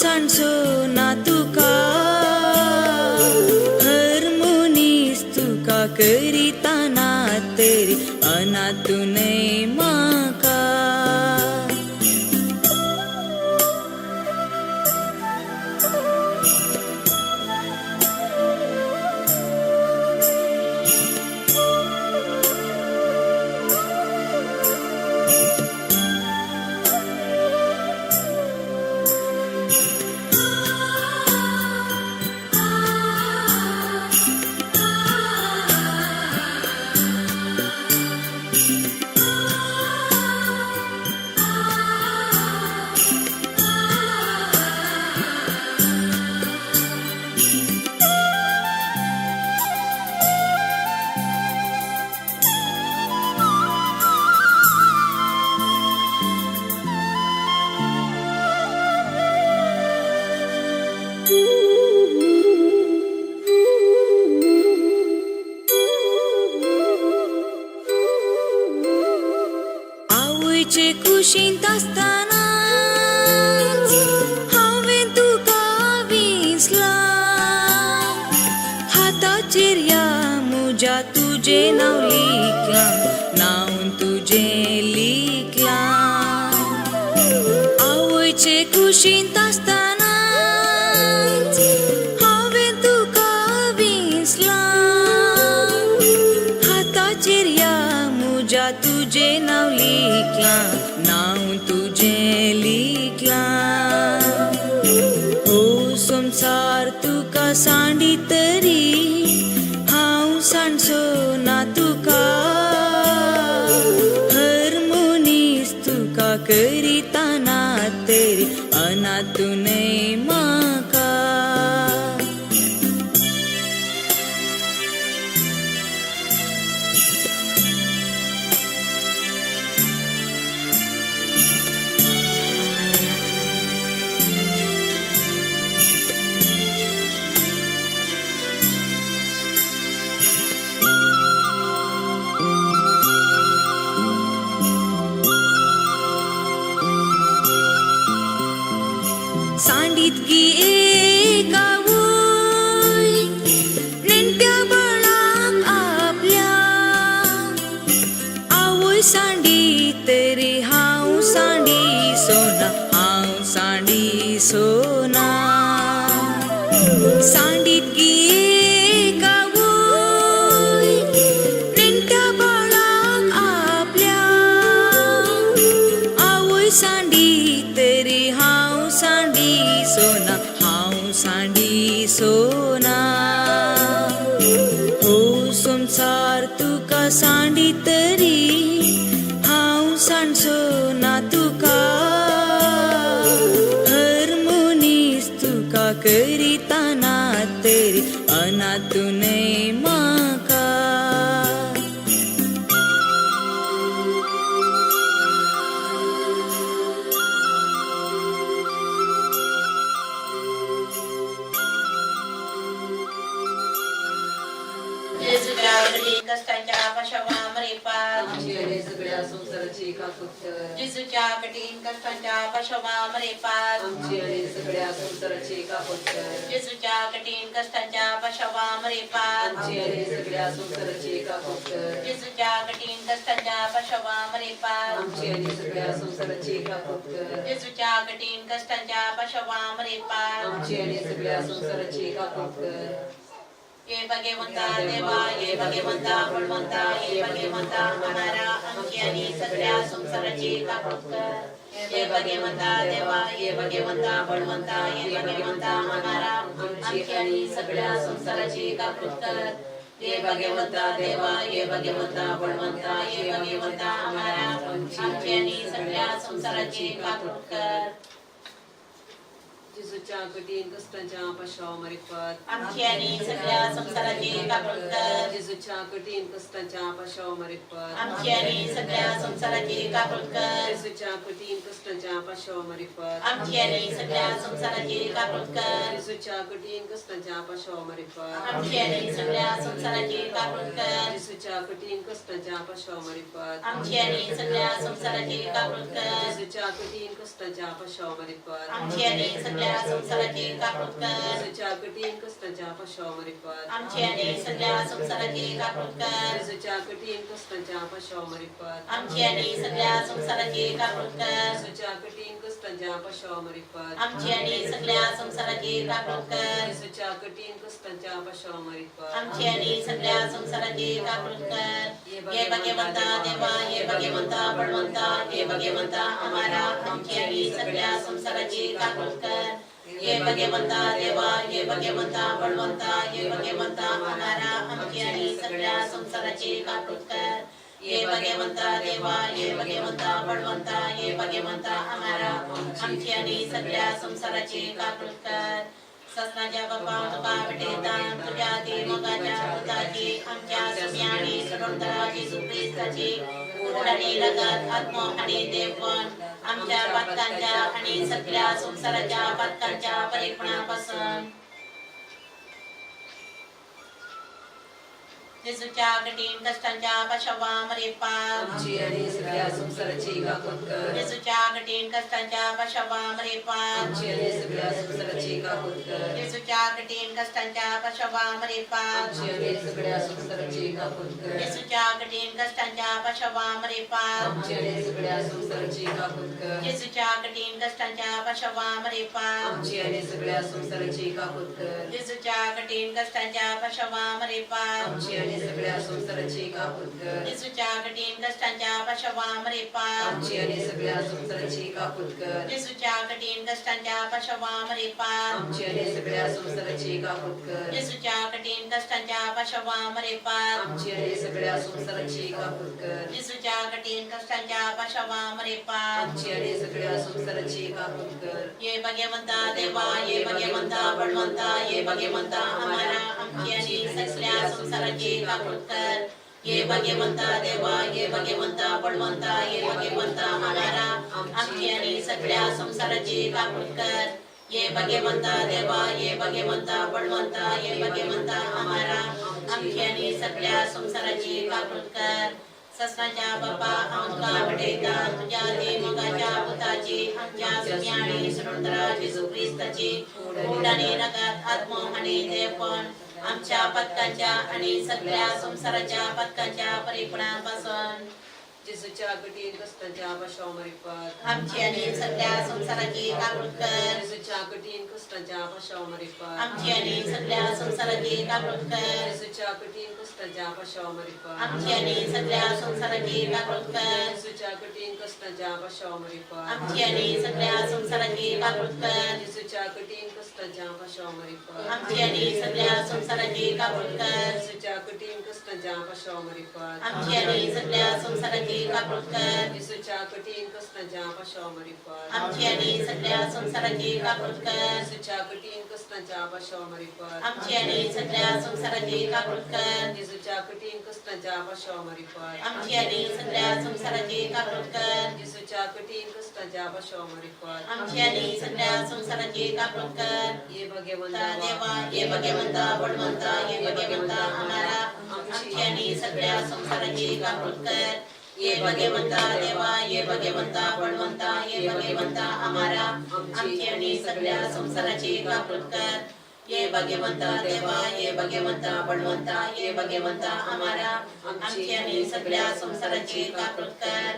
सांडसो ना तुका, हर मनीस तुका करिता ना तरी अनाथ न्हय म्हाका. आवयचे कुशींत आसतना हांवें तुका विसलां, हाताचेर ह्या म्हज्या तुजें नांव लिखलां, नांव तुजें लिखलां. आवयचे कुशींत आसतना हांवें तुका विसलां, हाताचेर ह्या म्हज्या तुजें नांव लिखलां, नांव तुजें लिखलां. हो संवसार तुका सांडी तरी हांव सांडसो ना तुका, हर मनीस तुका करिता ना तरी अनाथ न्हय म्हाका. सांडीत की एक आवय नेणट्या बाळाक आपल्या, आवय सांडी तरी हांव सांडी सोना, हांव सांडी सोना. सांडीत की एक आवय नेणट्या बाळाक आपल्या, आवय सांडी तरी हांव सांडी सोना, हांव सांडी सोना. हो संवसार तुका सांडी तरी हांव सांडसो ना तुका, हर मनीस तुका करिता ना तरी अनाथ न्हय म्हाका. जेजूच्या कठीण कष्टांच्या पाशवा मरेपात, आमची आणि सगळ्या संसाराची काकूत कर. जेजूच्या कठीण कष्टांच्या पाशवा मरेपात, आमची आणि सगळ्या संसाराची काकूत कर. जेजूच्या कठीण कष्टांच्या पाशवा मरेपात, आमची आणि सगळ्या संसाराची काकूत कर. जेजूच्या कठीण कष्टांच्या पाशवा मरेपात, आमची आणि सगळ्या संसाराची काकूत कर. जेजूच्या कठीण कष्टांच्या पाशवा मरेपात, आमची आणि सगळ्या संसाराची काकूत कर. ये भगवंता देवा, ये भगवंता बळवंता, ये भगवंता आम्हाला आमची आणि सगळ्या संसाराची काकूत कर. ये भगवंता देवा, ये भगवंता बळवंता, ये भगवंता आम्हाला आमची आणि सगळ्या संसाराची काकूत कर. ये भगवंता देवा, ये भगवंता बळवंता, ये भगवंता आम्हाला आमची आणि सगळ्या संसाराची काकूत कर. जेजूच्या कठीण कष्टांच्या पाशाव मारिफत, आमची आणि सगळ्या संसाराची काकूत कर. जेजूच्या कठीण कष्टांच्या पाशाव मारिफत, आमची आणि सगळ्या संसाराची काकूत कर. जेजूच्या कठीण कष्टांच्या पाशाव मारिफत, आमची आणि सगळ्या संसाराची काकूत कर. जेजूच्या कठीण कष्टांच्या पाशाव मारिफत, आमची आणि सगळ्या संसाराची काकूत कर. जेजूच्या कठीण कष्टांच्या पाशाव मारिफत, आमची आणि सगळ्या संसाराची काकूत कर. जेजूच्या कठीण कष्टांच्या पाशाव मारिफत, आमची आणि सगळ्या संवसाराची काकूत कर. जेजूच्या कठीण कश्टांच्या पाशाव मारिफात आमची आणि सगळ्या संवसाराची काकूत कर. जेजूच्या कठीण कश्टांच्या पाशाव मारिफात आमची आणि सगळ्या संवसाराची काकूत कर. जेजूच्या कठीण कश्टांच्या पाशाव मारिफात आमची आणि सगळ्या संवसाराची काकूत कर. जेजूच्या कठीण कश्टांच्या पाशाव मारिफात आमची आणि सगळ्या संसाराची काकूत कर. ये भगवंता देवा, ये भगवंता बळवंता, ये भगवंता आम्हाला आमची आणि सगळ्या संसाराची काकूत कर. ये भगवंता देवा, ये भगवंता बळवंता, ये भगवंता आम्हाला आमची आणि सगळ्या संसाराची काकूत कर. ये भगवंता देवा, ये भगवंता बळवंता, ये भगवंता आम्हाला आमची आणि सगळ्या संसाराची काकूत कर. ससनाच्या बापा तुका भेटता तुझ्या ती मोगाच्या पुताची आमच्या सुम्या आणि सोडवणारा जेजू ख्रिस्ताची कूड आणि रगत, आत्मा आणि देवपण आमच्या पातकांच्या आणि सगळ्या संसाराच्या पातकांच्या परिपणापासून. जेजूच्या कठीण कष्टांच्या पाशवा मरेपाक आमची आणि सगळ्या संसाराची काकूत कर. जेजूच्या कठीण कष्टांच्या पाशवा मरेपाक आमची आणि सगळ्या संसाराची काकूत कर. जेजूच्या कठीण कष्टांच्या पाशवा मरेपाक आमची आणि सगळ्या संसाराची काकूत कर. जेजूच्या कठीण कष्टांच्या पाशवा मरेपाक आमची आणि सगळ्या संसाराची काकूत कर. जेजूच्या कठीण कष्टांच्या पाशवा मरेपाक आमची आणि सगळ्या संसाराची काकूत कर. जेजूच्या कठीण कष्टांच्या पाशवा मरेपाक आमची आणि सगळ्या संसाराची काकूत कर. जेजूच्या कठीण कष्टांच्या पाशवा मरेपाक आमची आणि सगळ्या संसाराची काकूत कर. जेजूच्या कठीण कष्टांच्या पाशवा मरेपाक आमची आणि सगळ्या संसाराची काकूत कर. जेजूच्या कठीण कष्टांच्या पाशवा मरेपाक आमची आणि सगळ्या संसाराची काकूत कर. जेजूच्या कठीण कष्टांच्या पाशवा मरेपाक आमची आणि सगळ्या संसाराची काकूत कर. ये भगवंता देवा, ये भगवंता बळवंता, ये भगवंता आम्हाला आमची आणि सगळ्या संसाराची काकूत कर. ये भगवंता देवा, ये भगवंता बळवंता, ये भगवंता आम्हाला आमची आणि सगळ्या संसाराची काकूत कर. ये भगवंता देवा, ये भगवंता बळवंता, ये भगवंता आम्हाला आमची आणि सगळ्या संसाराची काकूत कर. ससनाच्या बापा हांव तुका भेटयता तुझ्या ते मोगाच्या पुताची आमच्या सुम्या आणि सोडवणारा जेजू ख्रिस्ताची कूड आणि रगत, आत्मा आणि देवपण आमच्या पातकांच्या आणि सगळ्या संसाराच्या पातकांच्या परिपणापासून. जेजूच्या कठीण कश्टांच्या पाशाव मारिफात आमची आणि सगळ्या संसाराची काकूत कर. जेजूच्या कठीण कश्टांच्या पाशाव मारिफात आमची आणि सगळ्या संसाराची काकूत कर. जेजूच्या कठीण कश्टांच्या पाशाव मारिफात आमची आणि सगळ्या संसाराची काकूत कर. जेजूच्या कठीण कश्टांच्या पाशाव मारिफात आमची आणि सगळ्या संसाराची काकूत कर. जेजूच्या कठीण कश्टांच्या पाशाव मारिफात आमची आणि सगळ्या संसाराची काकूत कर. जेजूच्या कठीण कश्टांच्या पाशाव मारिफात आमची आणि सगळ्या संसाराची काकूत कर. जेजूच्या कठीण कश्टांच्या पाशाव मारिफात आमची आणि सगळ्या संसाराची काकूत कर. जेजूच्या कठीण कश्टांच्या पाशाव मारिफात आमची आणि सगळ्या संसाराची काकूत कर. जेजूच्या कठीण कश्टांच्या पाशाव मारिफात आमची आणि सगळ्या संसाराची काकूत कर. जेजूच्या कठीण कश्टांच्या पाशाव मारिफात आमची आणि सगळ्या संसाराची काकूत कर. ये भगवंता देवा, ये भगवंता बळवंता, ये भगवंता आम्हाला आमची आणि सगळ्या संसाराची काकूत कर. ये भगवंता देवा, ये भगवंता बळवंता, ये भगवंता आम्हाला आमची आणि सगळ्या संसाराची काकूत कर. ये भगवंता देवा, ये भगवंता बळवंता, ये भगवंता आम्हाला आमची आणि सगळ्या संसाराची काकूत कर.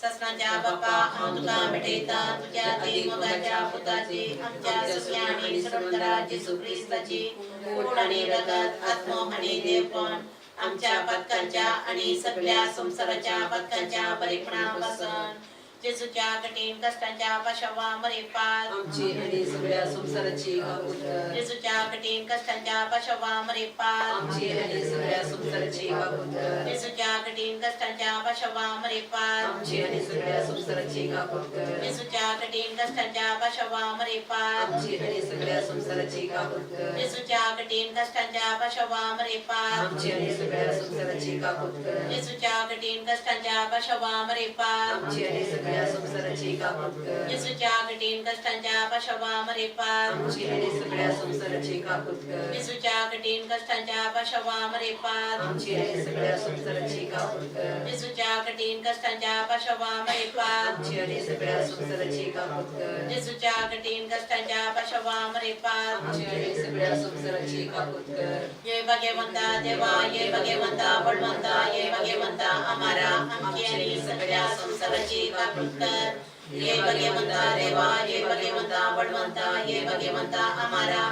ससनाच्या बापा हांव तुका भेटयता तुझ्या ती मोगाच्या पुताची आमच्या सुम्या आणि सोडवणारा जेजू ख्रिस्ताची कूड आणि रगत, आत्मा आणि देवपण आमच्या पातकांच्या आणि सगळ्या संसाराच्या पातकांच्या परिपणापासून. जेजूच्या कठीण कष्टांच्या पाशवा मरेपाक आमची आणि सगळ्या संसाराची काकूत कर. जेजूच्या कठीण कष्टांच्या पाशवा मरेपाक आमची आणि सगळ्या संसाराची काकूत कर. जेजूच्या कठीण कष्टांच्या पाशवा मरेपाक आमची आणि सगळ्या संसाराची काकूत कर. जेजूच्या कठीण कष्टांच्या पाशवा मरेपाक आमची आणि सगळ्या संसाराची काकूत कर. जेजूच्या कठीण कष्टांच्या पाशवा मरेपाक आमची आणि सगळ्या संसाराची काकूत कर. जेजूच्या कठीण कष्टांच्या पाशवा मरेपाक आमची आणि सगळ्या सगळ्या संसाराची काकूत कर. जेजूच्या कठीण कष्टांच्या पाशवा मरेपार. आमची आणि सगळ्या संसाराची काकूत कर. जेजूच्या कठीण कष्टांच्या पाशवा मरेपार. आमची आणि सगळ्या संसाराची काकूत कर. जेजूच्या कठीण कष्टांच्या पाशवा मरेपार. आमची आणि सगळ्या संसाराची काकूत कर. जेजूच्या कठीण कष्टांच्या पाशवा मरेपार. आमची आणि सगळ्या संसाराची काकूत कर. ये भगवंता देवा, ये भगवंता बळवंता, ये भगवंता आमारा, आमची आणि सगळ्या संसाराची काकूत कर. ये भगवंता देवा, ये भगवंता बळवंता, ये भगवंता आमारा,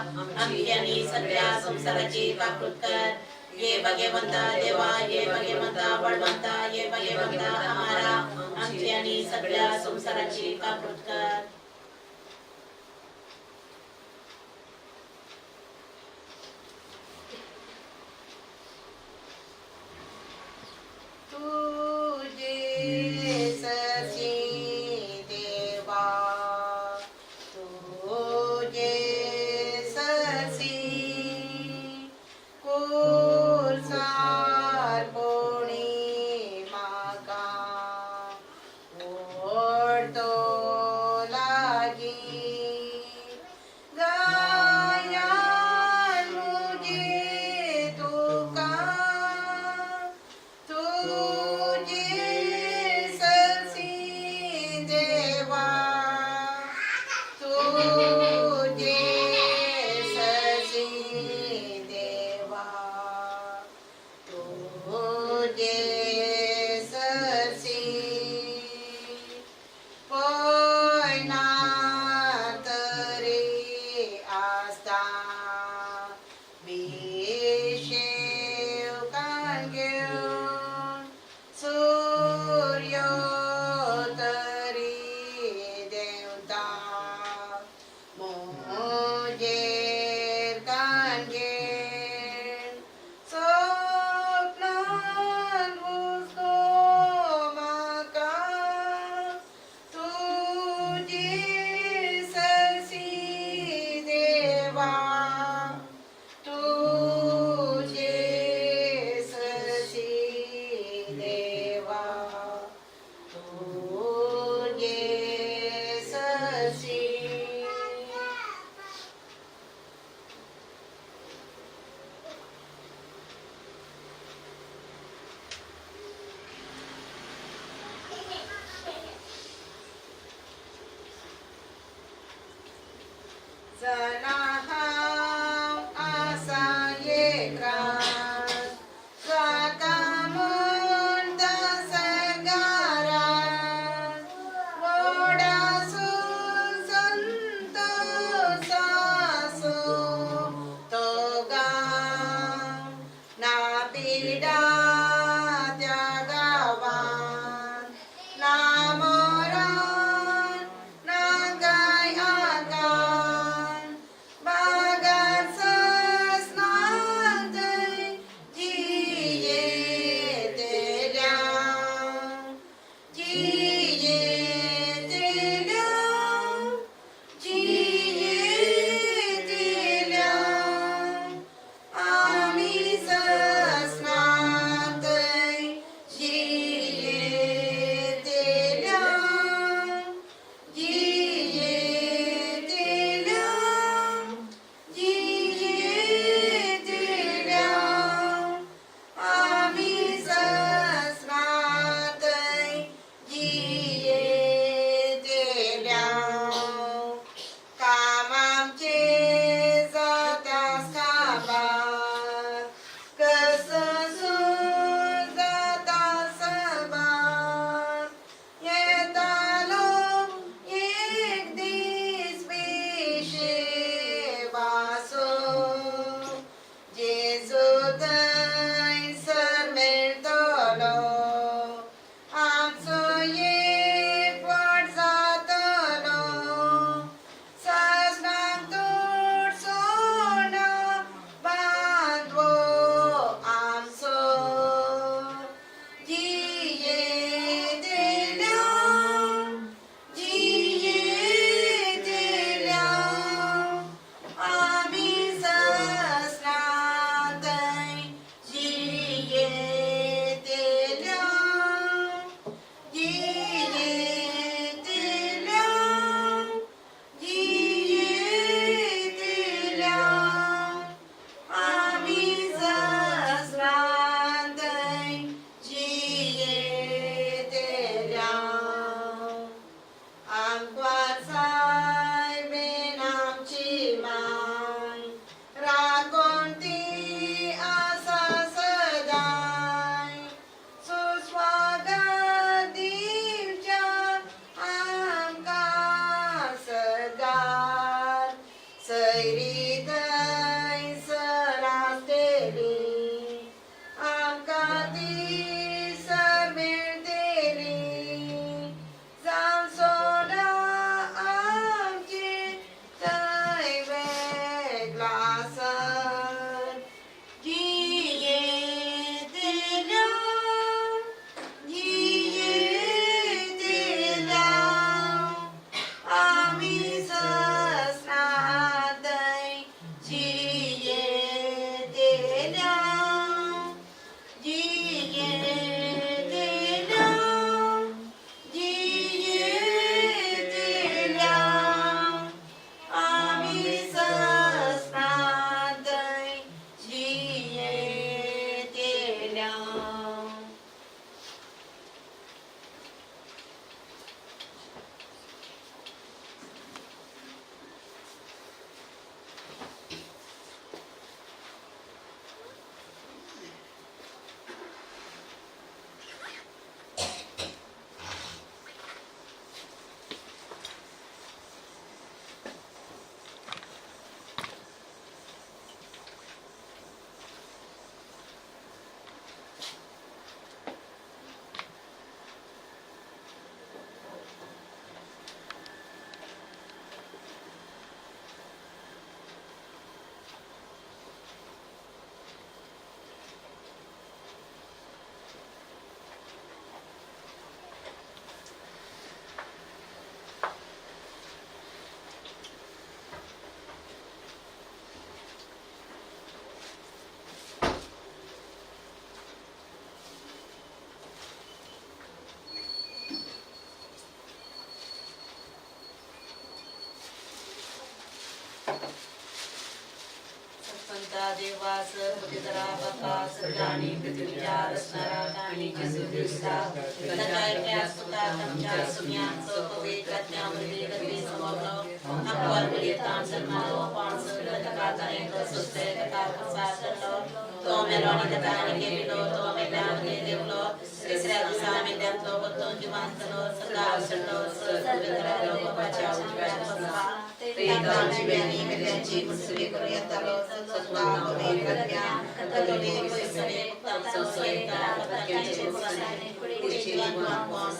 आमची आणि सगळ्या संसाराची काकूत कर. ये भगवंता देवा, ये भगवंता बळवंता, ये भगवंता आमारा, आमची आणि सगळ्या संसाराची काकूत कर. तुझे ससी देवा, तुझे ससी कोलसार कोणी माका ओढतो लागी गायान मुझे तुका, तुझे ससी देवा, तुझे ससी देवा, तुझे ससी पयना तरी आसता विशेव घेवन सूर्य तरी देवता म्हजेर कान घेवन सपनान हुस्को म्हाका, तुझी ससी देवा, तुझे ससी देवा, तुझे ससी. जना हांव आसा एकरात जाता म्हणटा सगारात व्हडासून संतोषासो तो गांव ना पिडा त्या गांवान ना मरण ना काय आकान. सैरी थंयसर आसतली आमकां ती सर मेळटली जावं सोडा आमची थंय वेगळासर जियेतल्या जियेतल्या आमी ससनाथय जियेतल्या जियेतल्या जियेतल्या आमी ससनाथय जियेतल्या. सत्वंता देवा सर्वपितरा बापा सगळ्यांनी पृथ्वीच्या रचणारा आणि जेजू ख्रिस्ता ताच्या एकल्याच पुताक आमच्या सुम्यांचो पवित्र आत्म्यावरवीं गर्भे समवलो आमकां पिडेतान जल्मालो पांच ताका ताणें सोंसले ताका खुर्सार चडलो तो मेलो आनी ताका आनी केलो तो मेल्ल्यान देवलो तिसऱ्या दिसा मेल्ल्यांतलो परतून जिवान जालो सदां चडलो सर्व बापाच्या उजव्या बसला ताका जिव्यांनी मेल्ल्यांची मुसरी करूं येतालो सत्वा पवित्र आत्म्या कथोलीक पयसले संवसारीक पत्यांचे पुरसाने कुडीचे जीवन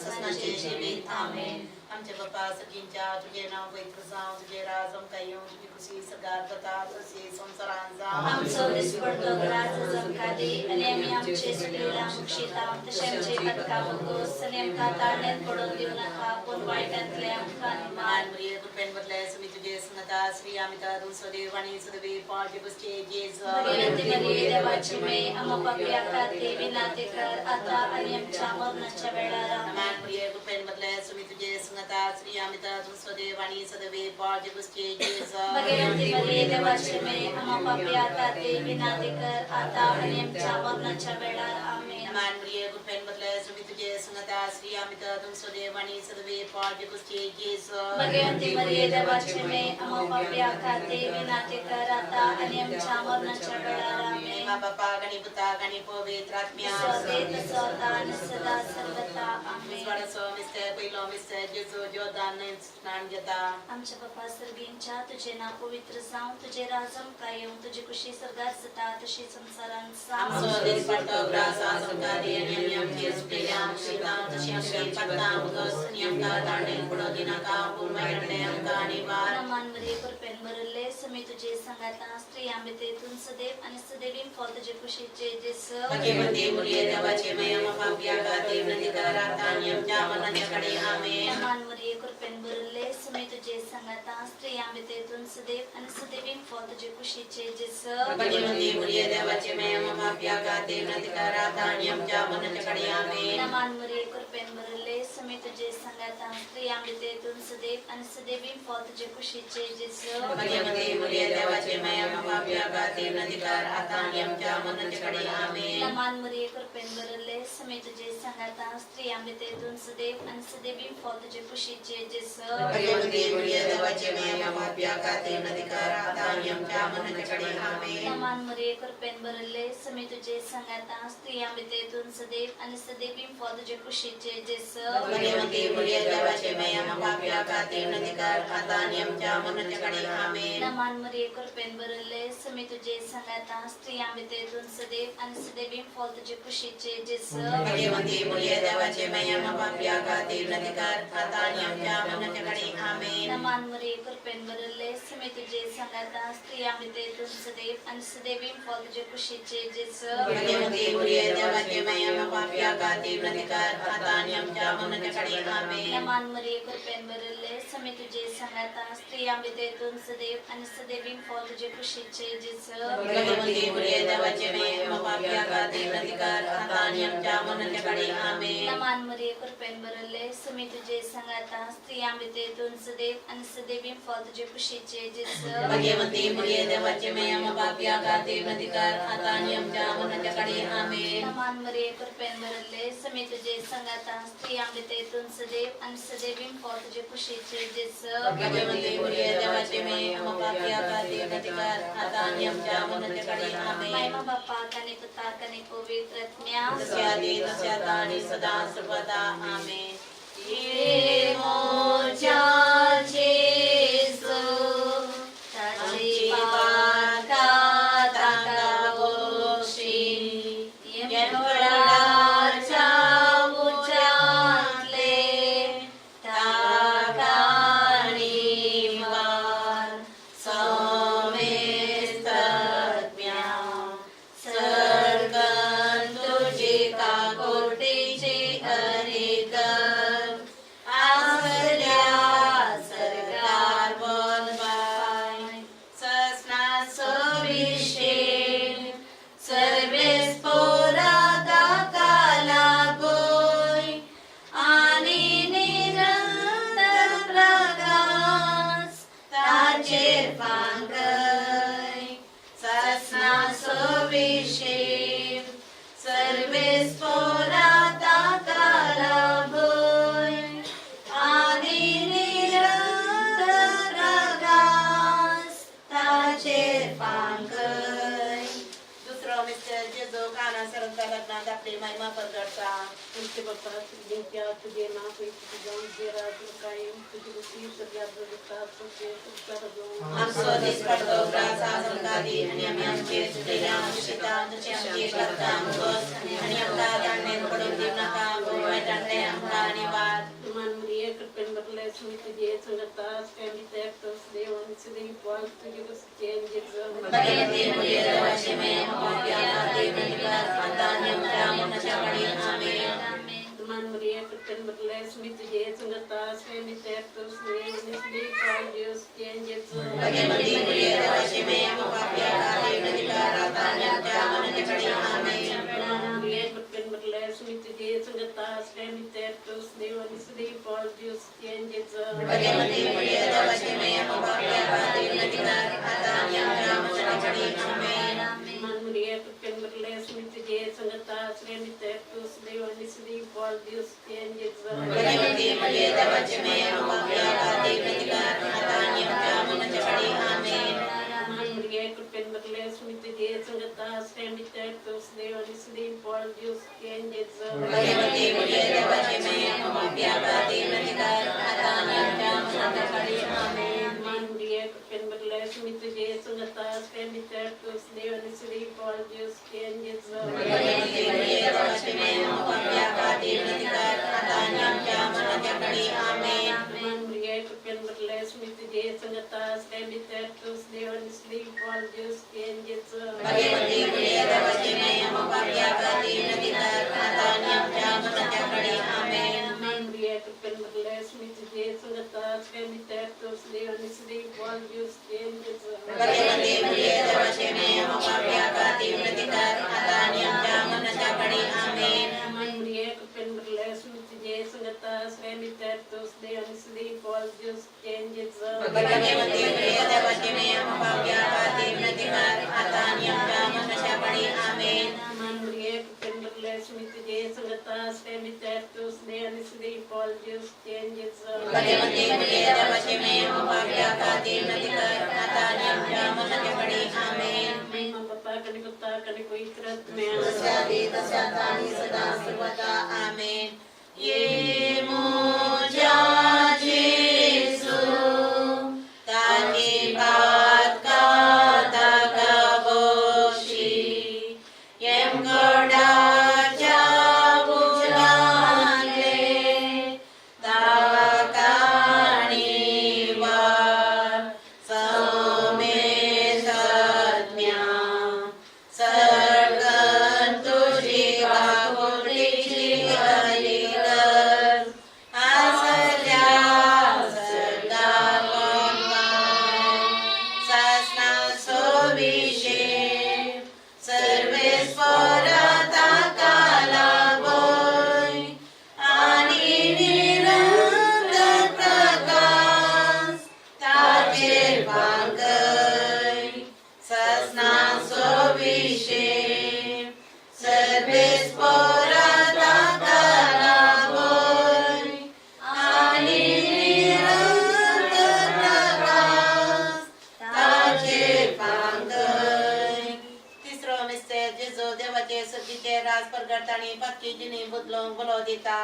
ससनाचे जिवीत. आमेन. आमच्या बापा सगळींच्या तुझे नाव पवित्र जावं, तुझे राज आमकां येवं, तुजी खुशी सगळ्यात जाता तशी संवसारांत जावं. आमचो दिसपडतो ग्रास आमकां दी आनी आमी आमचे सुटलेल्या मुक्षिता तशें आमचे पदका बोगोस आनी आमकां ताळण्यात पडून दिवं नाका पूण वायटांतले आमकां मान मार. प्रिय कृपेन बदले सुमी तुझे सुनता श्री अमिता दुसरे वाणी सदवे पाठ बसचे जेज. भगवती मरिये देवाची मे आम्हा पापी खातीर विनंती कर आता आणि आमच्या मरणाच्या वेळार. आमेन. मान प्रिय कृपेन बदले सुमी तुझे सुनता श्री अमिता दुसरे वाणी सदवे पाठ बसचे जेज. भगवती मरिये देवाची मे आम्हा पापी खातीर विनंती कर आता आणि आमच्या मरणाच्या वेळार. आमेन. मान प्रिय कृपेन बदले सुमी तुझे सुनता श्री अमिता दुसरे वाणी सदवे पाठ बसचे जेज. भगवती मरिये देवाची मे आम्हा पापी खातीर विनंती कर आता आणि आमच्या मरणाच्या वेळार. आमेन. मा बापा गणिपुता गणी पवित्र आत्म्या. स्वते स्वता आणि सदा सर्वता. आमेन. स्वाडाचो मिस्टर पयलो मिस्टर जेजू जोदान स्नान घेता. आमच्या बापा सर्गींच्या तुझे नाव पवित्र जावं, तुझे राज आमकां येवं, तुजी कुशी सर्गात जाता तशी संवसारांत जावं. आमचो दिसपडतो ग्रास आज आमकां दी आनी आमी आमचे सुटलेल्या शितां तशी आमची पत्तां उदस आनी आमकां ताणें पडो दिनाका पूण वायटणें आमकां आनी वार. मान मरिये कृपेन भरिल्ले समी तुझे सांगाता स्त्रियां भितर सदैव आणि सदैवीन फळ तुझे कुशीचे जेसू. भगवती मुरये देवाचे मय पापया खातीर विनंती कर आता आनी आमच्या मरणाच्या कडे. आमेन. मान मरिये कृपेन भरिल्ले समी तुझे सांगाता स्त्रियां भितर सदैव आणि सदैवीन फळ तुझे कुशीचे जेसू. भगवती मुरये देवाचे मय पापया खातीर विनंती कर आता आनी आमच्या मरणाच्या कडे. आमेन. मान मरिये कृपेन भरिल्ले समी तुझे सांगाता स्त्रियां भितर सदैव आणि सदैवीन फळ तुझे कुशीचे जेसू. भगवती मुरये देवाचे मय पापया खातीर विनंती कर आता आनी आमच्या मरणाच्या कडे. आमेन. मान मरिये कृपेन भरिल्ले समी तुझे सांगाता स्त्रियां भितर सदैव आणि सदैवीन फळ तुझे कुशीचे जेसू. भगवती मुरये देवाचे मय पापया खातीर विनंती कर आता आनी आमच्या मरणाच्या कडे. आमेन. मान मरिये कृपेन भरिल्ले समी तुझे सांगाता स्त्रियां भितर सदैव आणि सदैवीन फळ तुझे कुशीचे जेसू. भगवती मुरये देवाचे मय पापया खातीर विनंती कर आता आनी आमच्या मरणाच्या कडे. आमेन. नमान मरिये कृपेन भरिल्ले समी तुझे सांगाता स्त्रियां भितर तूं सदैव आनी सदैवी फल तुजे कुशीचे जेजू. भगवंती मुरये देवाचे मयम पापया खातीर नदिकार आता आणि आमच्या मरणाच्या काळी. आमेन. नमान मरिये कृपेन भरिल्ले समी तुझे सांगाता स्त्रियां भितर तूं सदैव आनी सदैवी फल तुजे कुशीचे जेजू. भगवंती मुरये देवाचे मयम पापया खातीर नदिकार आता आणि आमच्या मरणाच्या काळी. आमेन. नमान मरिये कृपेन भरिल्ले समी तुझे सांगाता स्त्रियां भितर तूं सदैव आनी सदैवी फल तुजे कुशीचे जेजू. भगवंती मुरये देवाचे मयम पापया खातीर नदिकार आता आणि आमच्या मरणाच्या काळी. आमेन. नमान मरिये कृपेन भरिल्ले समी तुझे सांगाता स्त्रियां भितर तूं सदैव आनी सदैवी फल तुजे कुशीचे जेजू. भगवंती मुरये देवाचे मयम पापया खातीर नदिकार आता आणि आमच्या मरणाच्या काळी. आमेन. नमान मरिये कृपेन भरिल्ले समी तुझे सांगाता स्त्रियां भितर तूं सदैव आनी सदैवी फल तुजे कुशीचे जेजू. भगवंती मुरये देवाचे मयम पापया खातीर नदिकार आता आणि आमच्या मरणाच्या काळी. आमेन. महिमा बापाक आणि पुताक आणि पवित्र आत्म्या. जसे आधी तसे आता आणि सदा सर्वदा. आमेन. ये मोजा जेजू ताची पाका ताका बोशी येमळाच्या उच्चांतले ताका निवार समेस्तज्ञा सर्गन तुझी काकोटीची अनेक आसल्या सरकार बोलबाय ससना सविशे सर्वेस पोरा ताका लागोय आणि निरंतर प्रकाश ताचेर फांकय. ससना सविशे सर्वेस पोरा ताका लागोय आणि निरंतर प्रकाश ताचेर फांकय. दुसरो मिस्टर जेजू काना सरंता लग्नात आपली महिमा प्रगटता. आमचे बाप्पा तुझ्या तुझे नाव पवित्र जाऊं, तुझे राज्य कायम, तुझी कृती सगळ्या जगात तसे संसारात जाऊं. आमचो दिसपडतो ग्रास आज आमकां दी आनी आमी आमचे चुकलेल्या शिता तशें आमचे करता आमकोस आनी आमकां ताणें पडून दिवं नाका, पूण वायटांतलें आमकां आनी वाद. नमान मरिये कृपेन भरले समी तुझे संगता स्त्रियां भितर तूं सदैव आनी सदैव फल तुजे कुशीचे जेजू. भगवंती मुरये देवाचे मयम पापया खातीर नदिकार आता आणि आमच्या मरणाच्या काळी. आमेन. नमान मरिये कृपेन भरले समी तुझे संगता स्त्रियां भितर तूं सदैव आनी सदैव फल तुजे कुशीचे जेजू. भगवंती मुरये देवाचे मयम पापया खातीर नदिकार आता आणि आमच्या मरणाच्या काळी. आमेन. नमान मरिये कृपेन भरले समी तुझे संगता स्त्रियां भितर तूं सदैव आनी सदैव फल तुजे कुशीचे जेजू. भगवंती मुरये देवाचे मयम पापया खातीर नदिकार आता आणि आमच्या मरणाच्या काळी. आमेन. नमान मरिये कृपेन भरले समी तुझे संगता स्त्रियां भितर तूं सदैव आनी सदैव फल तुजे कुशीचे जेजू. भगवंती मुरये देवाचे मयम पापया खातीर नदिकार आता आणि आमच्या मरणाच्या काळी. आमेन. नमान मरिये कृपेन भरले समी तुझे संगता स्त्रियां भितर तूं सदैव आनी सदैव फल तुजे कुशीचे जेजू. भगवंती मुरये देवाचे मयम पापया खातीर नदिकार आता आणि आमच्या मरणाच्या काळी. आमेन. नमान मरिये कृपेन भरले समी तुझे संगता स्त्रियां भितर तूं सदैव आनी सदैव फल तुजे कुशीचे जेजू. भगवंती मुरये देवाचे मयम पापया खातीर नदिकार आता आणि आमच्या मरणाच्या काळी. आमेन. नमान मरिये कृपेन भरले समी तुझे संगता स्त्रियां भितर तूं सदैव आनी सदैव फल तुजे कुशीचे जेजू. भगवंती मुरये देवाचे मयम पापया खातीर नदिकार आता आणि आमच्या मरणाच्या काळी. आमेन. नमान मरिये कृपेन भरले समी तुझे संगता स्त्रियां भितर तूं सदैव आनी सदैव फल तुजे कुशीचे जेजू. भगवंती मुरये देवाचे मयम पापया खातीर नदिकार आता आणि आमच्या मरणाच्या काळी. आमेन. नमान मरिये कृपेन भरले समी तुझे संगता स्त्रियां भितर तूं सदैव आनी सदैव फल तुजे कुशीचे जेजू. भगवंती मुरये देवाचे मयम पापया खातीर नदिकार आता आणि आमच्या मरणाच्या काळी. आमेन. नमान मरिये कृपेन भरले समी तुझे संगता स्त्रियां भितर तूं सदैव आनी सदैव फल तुजे कुशीचे जेजू. भगवंती मुरये देवाचे मयम पापया खातीर नदिकार आता आणि आमच्या मरणाच्या काळी. आमेन. महिमा बापाक आनी पुताक आनी पवित्र आत्म्याक. जसे आधी तसे आता आणि सदा सर्वदा. आमेन. ये मोजा जेजू ताची पाका. सतीचे राज परगट आनी पातकी जिणी बदलूंक बलो दिता.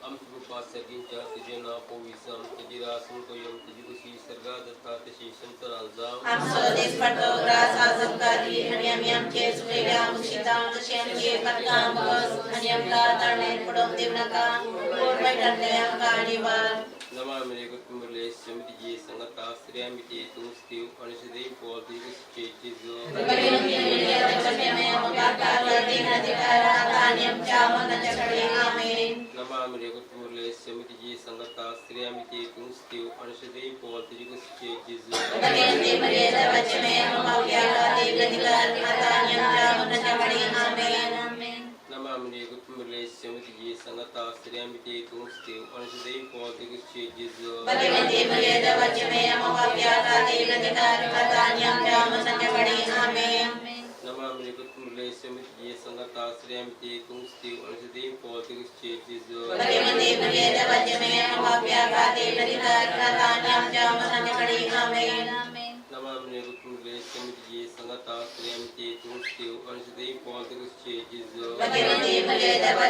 आमच्या बाप्पा सर्गींच्या तुजें नांव पवित्र जावं, तुजी रास येवं, तुजी खुशी सर्गात जाता तशी संवसारांत जावं. आमचो दिसपट्टो ग्रास आज आमकां दी आनी आमी आमचे चुकलेल्या मुक्षितां तशें आमचे पातकां बस आनी आमकां ताळणेर पडोवंक दिवं नाका, पूण वायटांतलें आमकां निवार. नमा मेरे कुटुंबले समिति संगता स्त्रियामिति तूं स्थिव अनुषदे पोल तुजी खुशीचे जेजू. नमा मेरे कुटुंबले समिति संगता स्त्रियामिति तूं स्थिव अनुषदे पोल तुजी खुशीचे जेजू. नमा मेरे कुटुंबले समिति संगता स्त्रियामिति तूं स्थिव अनुषदे पोल तुजी खुशीचे जेजू. नमा मेरे कुटुंबले समिति संगता स्त्रियामिति तूं स्थिव अनुषदे पोल तुजी खुशीचे जेजू. नमा मेरे कुटुंबले समिति संगता स्त्रियामिति तूं स्थिव अनुषदे पोल तुजी खुशीचे जेजू. नमा मेरे कुटुंबले समिति संगता स्त्रियामिति तूं स्थिव अनुषदे पोल तुजी खुशीचे जेजू. नमा मेरे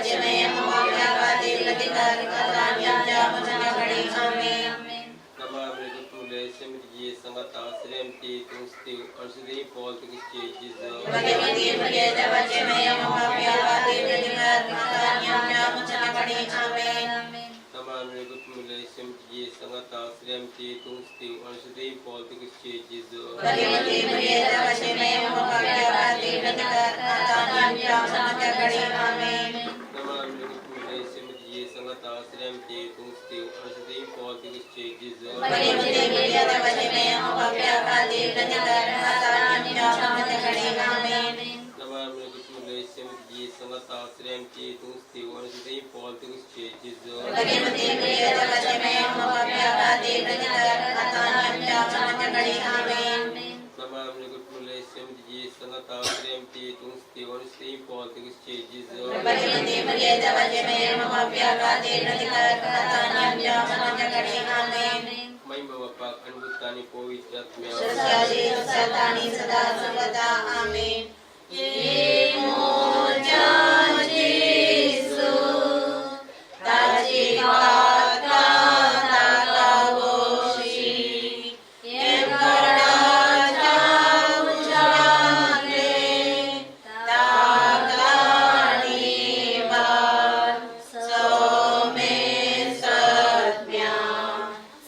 कुटुंबले समिति संगता स्त्रियामिति तूं स्थिव अनुषदे पोल तुजी खुशीचे जेजू. नमा मेरे कुटुंबले समिति संगता स्त्रियामिति तूं स्थिव अनुषदे पोल तुजी खुशीचे जेजू. नमा मेरे कुटुंबले समिति संगता स्त्रियामिति तूं स्थिव अनुषदे पोल तुजी खुशीचे जेजू. नमा मेरे कुटुंबले समिति संगता स्त्रियामिति तूं स्थिव अनुषदे पोल तुजी खुशीचे जेजू. महिमा बापाक आणि पुत्राक आणि पवित्र आत्म्याक. सदा सर्वदा आमेन. ताची पातकां ताका वशी, येमकोडाच्या उज्यांतले ताका निवार. सोमेसत्म्या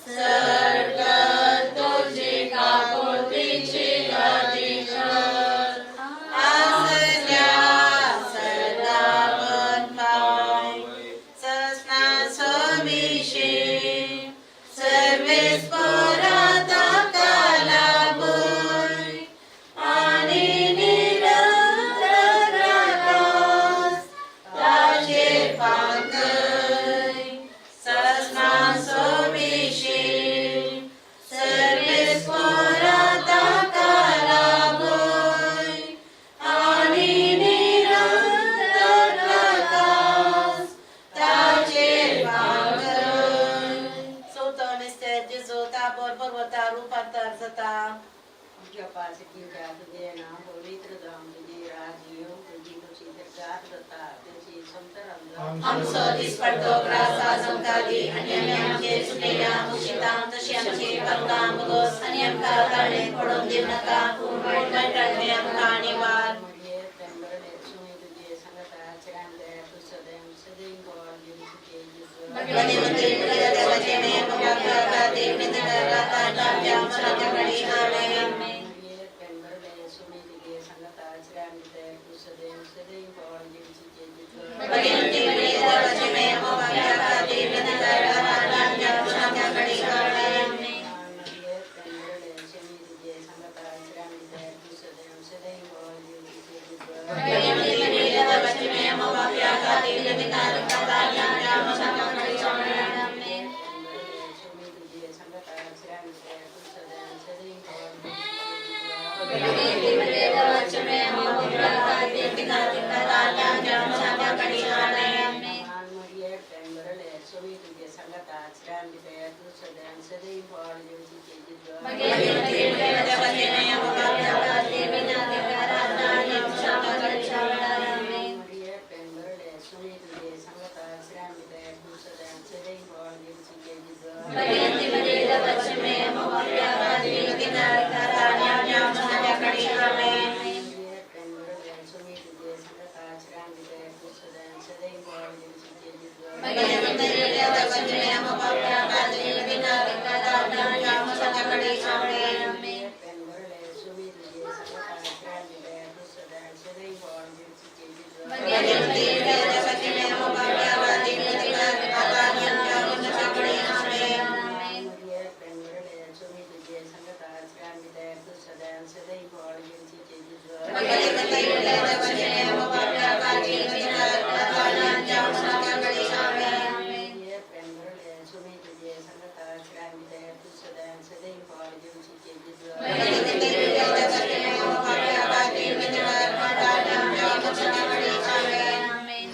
सर्ग तुजी काकुळतीची गती कर, आसल्या सदावत ससना सविशे सर्वेस्पराता कालाबोय आणि निरंतर प्रकाश ताचे पांगय. ससना सविशे सर्वेस्पराता कालाबोय आणि निरंतर प्रकाश ताचे पांगय. चवथो मिस्तेर, जेजू ताबोर पर्वतार रुपांतर जाता. आमच्या पासिटीच्या तुझे नाव पवित्र जावं, तुझे राज येवं, तुजी खुशी सर्गात जाता तशी संवसारांत जावं. आमचो दिसपट्टो ग्रास आज आमकां दी आनी आमी आमचे चुकलेल्या मुक्षितां तशी आमची पातकां भोगोस आनी आमकां ताळणेर पडोवंक दिवं नाका, पूण वायटांतलें आमकां निवार. मरिये प्रेमभरले सुणी तुझे संगता चिरांदे तूं सदैव सदैव गोड दिवचे जेजू. भगवती देवाचे मे देव आमेन. मरिये प्रेमभरले सुणी तुझे संगता चिरांदे तूं सदैव सदैव गोड दिवचे जेजू. भगवती देवाचे मे आमेन. मरिये प्रेमभरले सुणी तुझे संगता चिरांदे तूं सदैव सदैव गोड दिवचे जेजू. भगवती देवाचे मे सुमी तुझे संगता चिरांदे तूं सदैव सदैव गोड दिवचे मरिये प्रेमभरले सुमी तुझे संगता चिरांदे तूं सदैव सदैव गोड दिवचे जेजू. आमेन. सुमी तुझे संगता श्रामित तू सदा सदैव जेवशीचे आमेन. आमेन.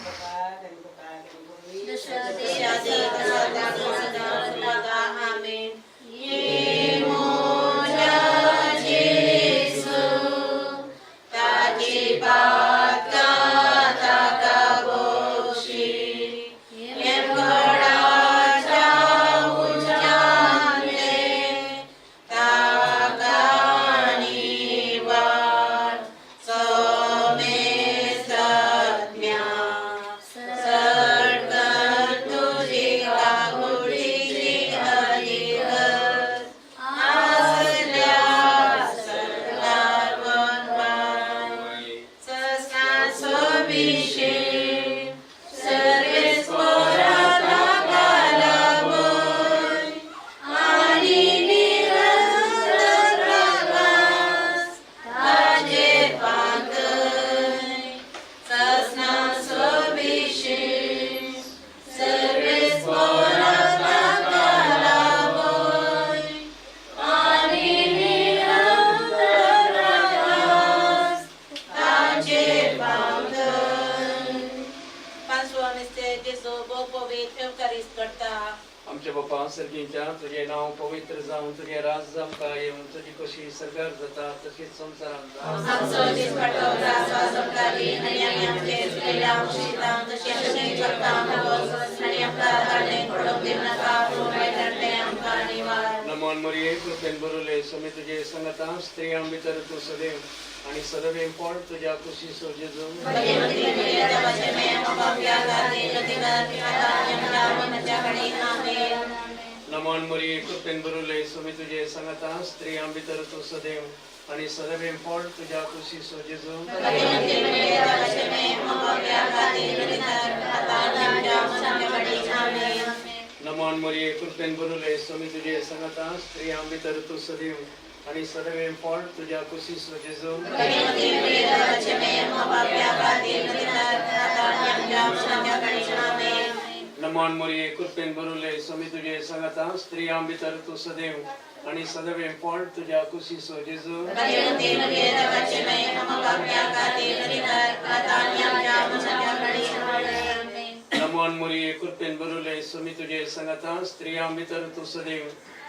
आमच्या बापा सर्गींच्या तुजें नांव पवित्र जावं, तुजें राज जावंका येवं, तुजी कशी सरकार जाता तशीच संवसारांत जावं. आमचो दिसपट्टो त्रास वाचमकारी आनी आमी आमचे चुकलेल्या मुशीतां तशी आमची चलता भोगोस आनी आमकां ताणें पडोवंक दिवनाका, पूण वायटांतलें आमकां निवार. नमन मरिये, कृपेन भरुले, स्वामी तुजे संगता, स्त्रियां भितर तूं सदैव आनी सदैव फळ तुज्या कुशीचो जेजू. भगवती मरिया देवाचे मे आमच्या खातीर प्रतिकार आता आनी आमच्या मरणाच्या घडी. आमेन. नमन मरिये, कृपेन भरुले, स्वामी तुजे संगता, स्त्रियां भितर तूं सदैव आनी सदैव फळ तुज्या कुशीचो जेजू. भगवती मरिया देवाचे मे आमच्या खातीर प्रतिकार आता आनी आमच्या मरणाच्या घडी. आमेन. नमन मरिये, कृपेन भरुले, स्वामी तुजे संगता, स्त्रियां भितर तूं सदैव आनी सदैव फळ तुज्या कुशीचो जेजू. भगवती मरिया देवाचे मे आमच्या खातीर प्रतिकार आता आनी आमच्या मरणाच्या घडी. आमेन. नमन मरिये, कृपेन भरुले, स्वामी तुजे संगता, स्त्रियां भितर तूं सदैव आनी सदैव फळ तुज्या कुशीचो जेजू. भगवती मरिया देवाचे मे आमच्या खातीर प्रतिकार आता आनी आमच्या मरणाच्या घडी. आमेन. नमन मरिये, कृपेन भरुले, स्वामी तुजे संगता, स्त्रियां भितर तूं सदैव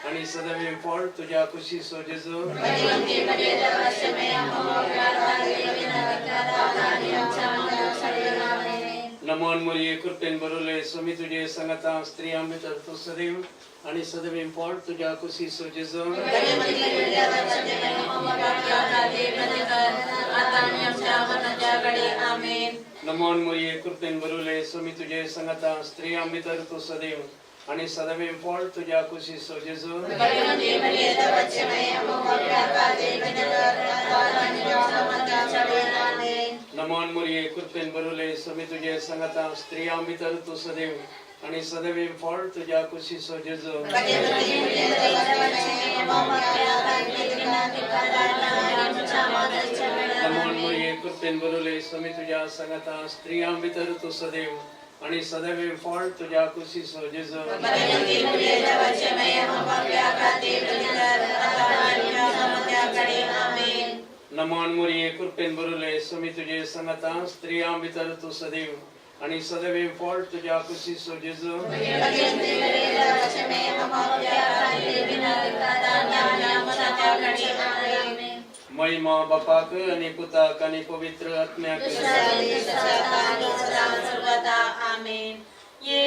आनी सदैव फळ तुज्या कुशीचो जेजू. भगवती मरिया देवाचे मे आमच्या खातीर प्रतिकार आता आनी आमच्या मरणाच्या घडी. आमेन. नमन मरिये, कृपेन भरुले, स्वामी तुजे संगता, स्त्रियां भितर तूं सदैव आनी सदैव फळ तुज्या कुशीचो जेजू. भगवती मरिया देवाचे मे आमच्या खातीर प्रतिकार आता आनी आमच्या मरणाच्या घडी. आमेन. नमन मरिये, कृपेन भरुले, स्वामी तुजे संगता, स्त्रियां भितर तूं सदैव आनी सदैव फळ तुज्या कुशीचो जेजू. भगवती मरिया देवाचे मे आमच्या खातीर प्रतिकार आता आनी आमच्या मरणाच्या घडी. आमेन. नमन मरिये, कृपेन भरुले, स्वामी तुजे संगता, स्त्रियां भितर तूं सदैव आनी सदैव फळ तुज्या कुशीचो जेजू. भगवती मरिया देवाचे मे आमच्या खातीर प्रतिकार आता आनी आमच्या मरणाच्या घडी. नमन आमेन. मरिये, कृपेन भरुले, स्वामी तुज्या संगता, स्त्रियां भितर तूं सदैव आनी सदैव फळ तुज्या कुशीचो जेजू. भगवती मरिया देवाचे मे आमच्या खातीर प्रतिकार आता आनी आमच्या मरणाच्या घडी. आमेन. नमन मरिये, कृपेन भरुले, स्वामी तुजे संगता, स्त्रियां भितर तूं सदैव आनी सदैव फळ तुज्या कुशीचो जेजू. भगवती मरिया देवाचे मे आमच्या खातीर प्रतिकार आता आनी आमच्या मरणाच्या घडी. आमेन. महिमा बापाक आनी पुताक आनी पवित्र आत्म्याक. आमेन. ये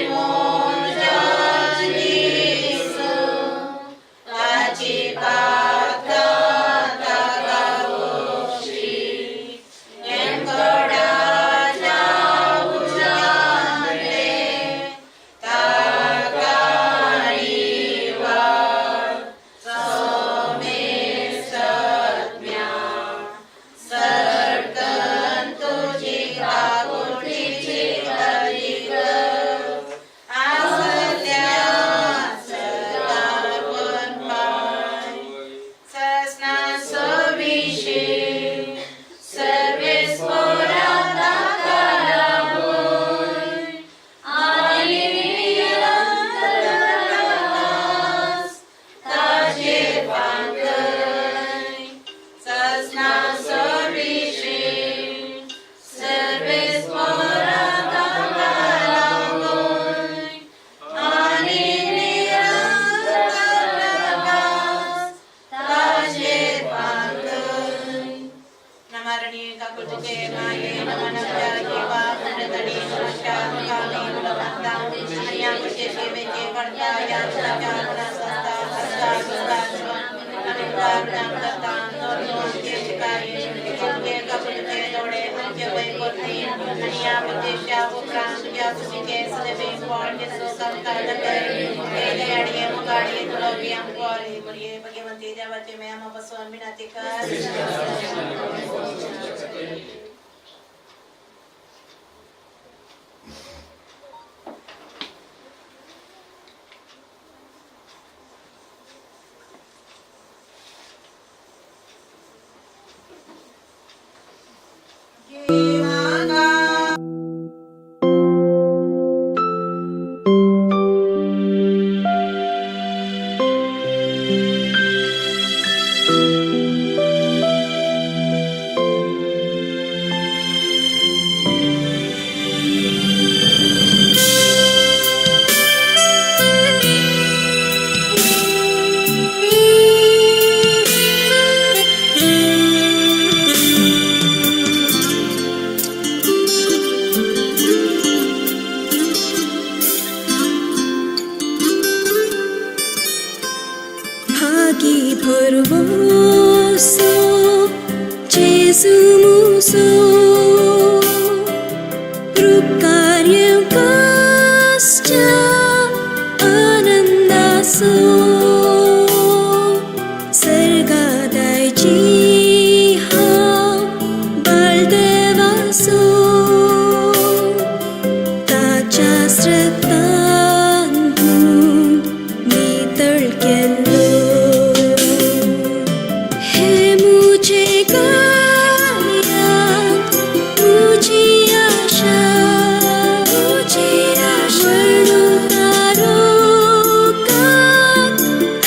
मोजा जेसू ताची पातका ताका बोशी येंकोडाच्या उजांतले ताका निवार सोमेसत्म्या सरकन तुझी काकुळटीची अधिक आसल्या. तुजे माये मनाच्या जिवा अमृताणी मनुष्या तुका आमी भगवंता आनी आमचे शिमेचे करता ह्या तुझ्या गुणासता आसता तुझा आमी तुका प्रणाम करता तो तूं आमचे शिकारी तुजे कबूलचे दोळे आमचे वयर करती आनी ह्या उपदेशा उपरांत तुज्या कुशीचे सदैव पोळ जेसू आमकां दाखय हे दयाळी मुगाडी तुलोबी आमकां मुरये भगवंती देवाचे मेया बसून विनंती कर. भागी भरवसो जेजू मुसो रूप कार्य आनंदासो सर्गादायची हांव बाळदेवासो ताच्या श्रद्धान नितळ केल्लो हे मुझे गाया तुझी आशा तुझी आशा तारोकात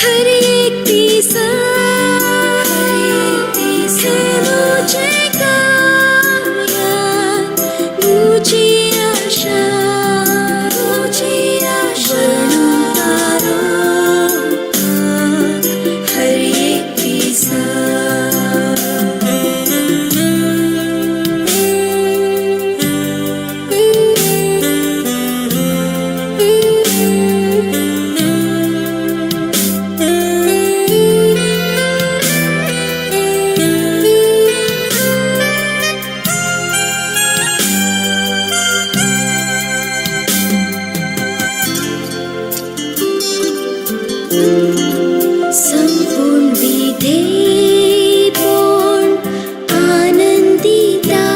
हर एक दिसा हे मुझे गाया तुझी आशा तुझी आशा तारोकात हर एक दिसा. संपूर्ण विधेयपण आनंदिता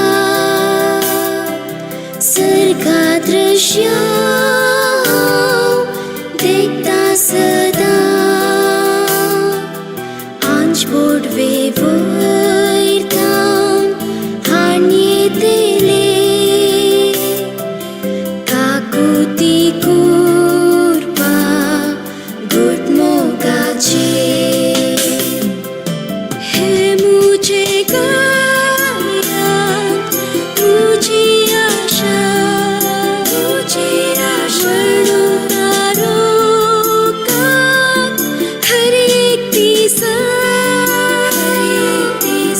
सर्गा दृश्य देखता सदा आंच बोडवे वयरथावन हाणयेतले काकुती कुरपा गुटमोगाचे हे मुझे गाया तुझी आशा तुझी आशा तारोकात हर एक दिसा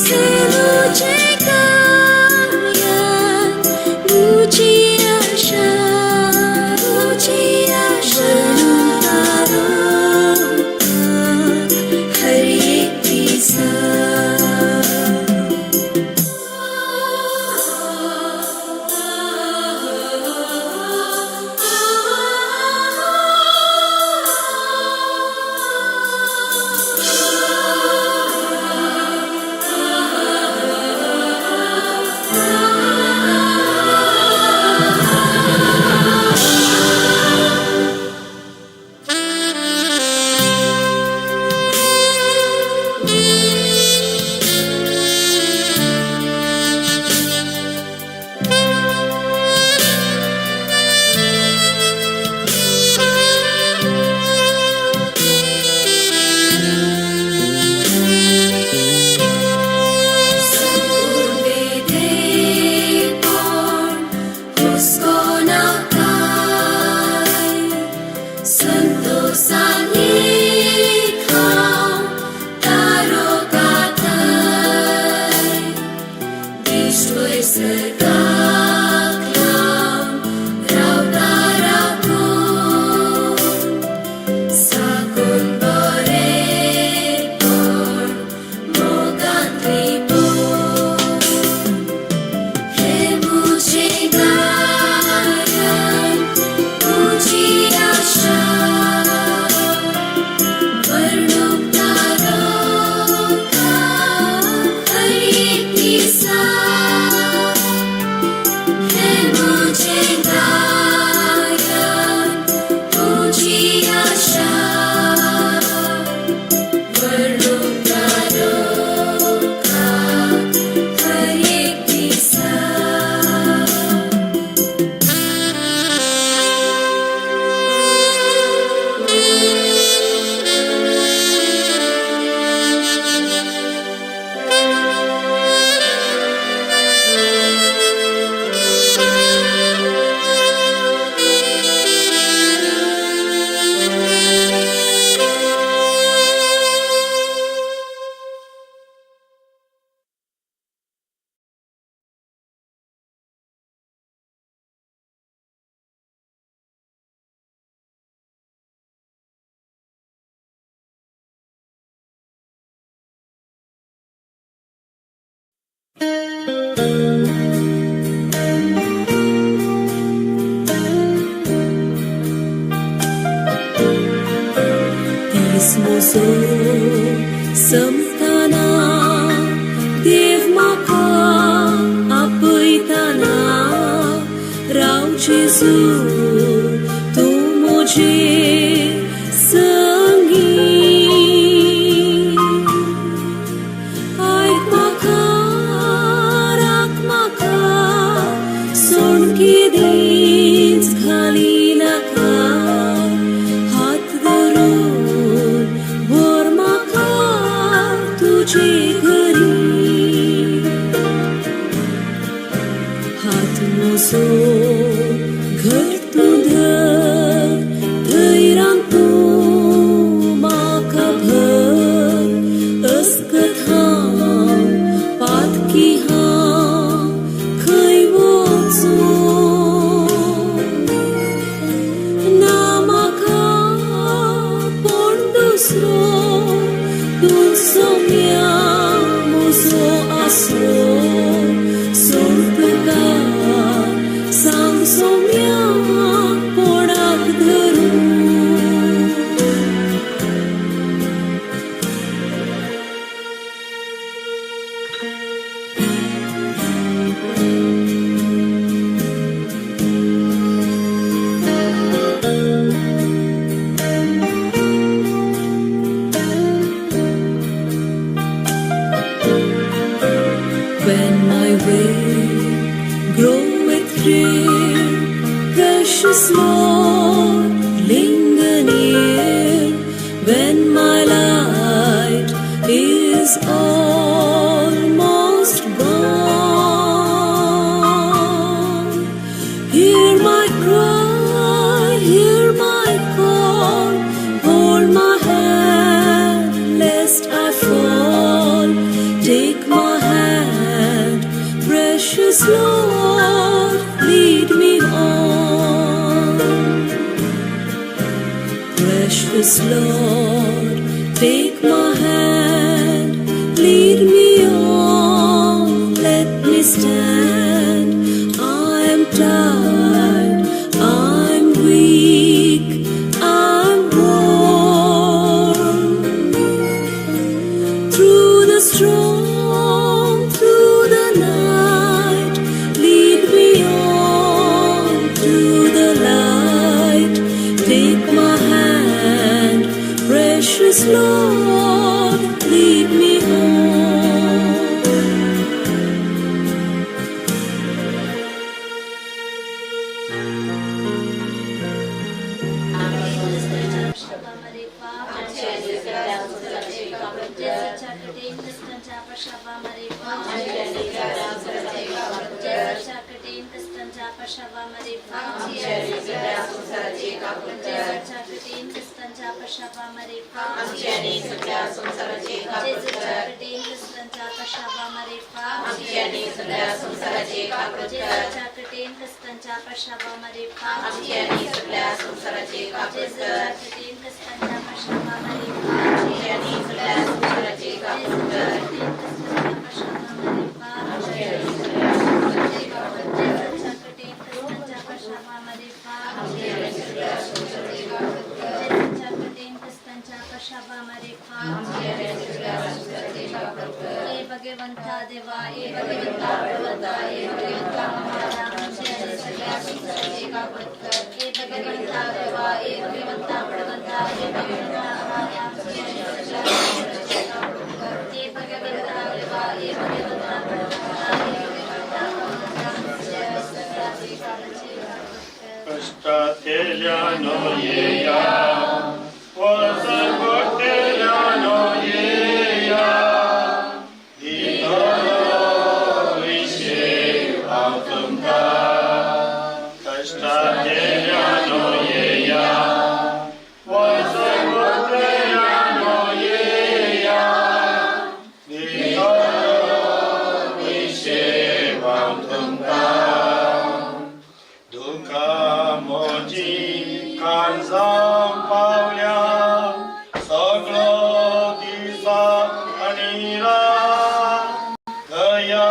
हे मुझे गाया दीस म्हजो संपतना देव म्हाका आपयतना राव जेजू तूं म्हजे संगी. आयक म्हाका राख म्हाका सोडकी दीस घाली नाका हात धरून व्हर म्हाका तुजे घरी. हात म्हजो घट तूं धर धैर्यान तूं म्हाका भर अस्कत हांव पातकी हांव खंय वचूं ना म्हाका कोण दुसरो तूं सोम्या म्हजो आसरो सोड तुका सांग सोम्या कोणाक धरूं. When my way groweth drear, precious Lord, linger near. When my light is almost gone, hear my cry, hear my call, hold my hand lest I fall. Take my hand, precious Lord, lead me on. Precious Lord, take my hand, lead me on, let me stand. I'm tired, I'm weak, I'm worn. Through the storm, through the night, lead me on to the light. Take my hand, precious Lord, lead me on. भगवंता देवा ए भगवंता भगवंता ए भगवंता हमारा ए भगवंता देवा ए भगवंता भगवंता ए भगवंता हमारा ए भगवंता देवा ए भगवंता भगवंता ए भगवंता कष्टातेल्यानो येया वसगोटेल्यानो येया दितलो विशे हांव तुमकां. कष्टातेल्यानो येया वसगोटेल्यानो येया दितलो विशे हांव तुमकां. दुःखा म्हजी काळजां पावल्या सगळो दिसा आनी रात दया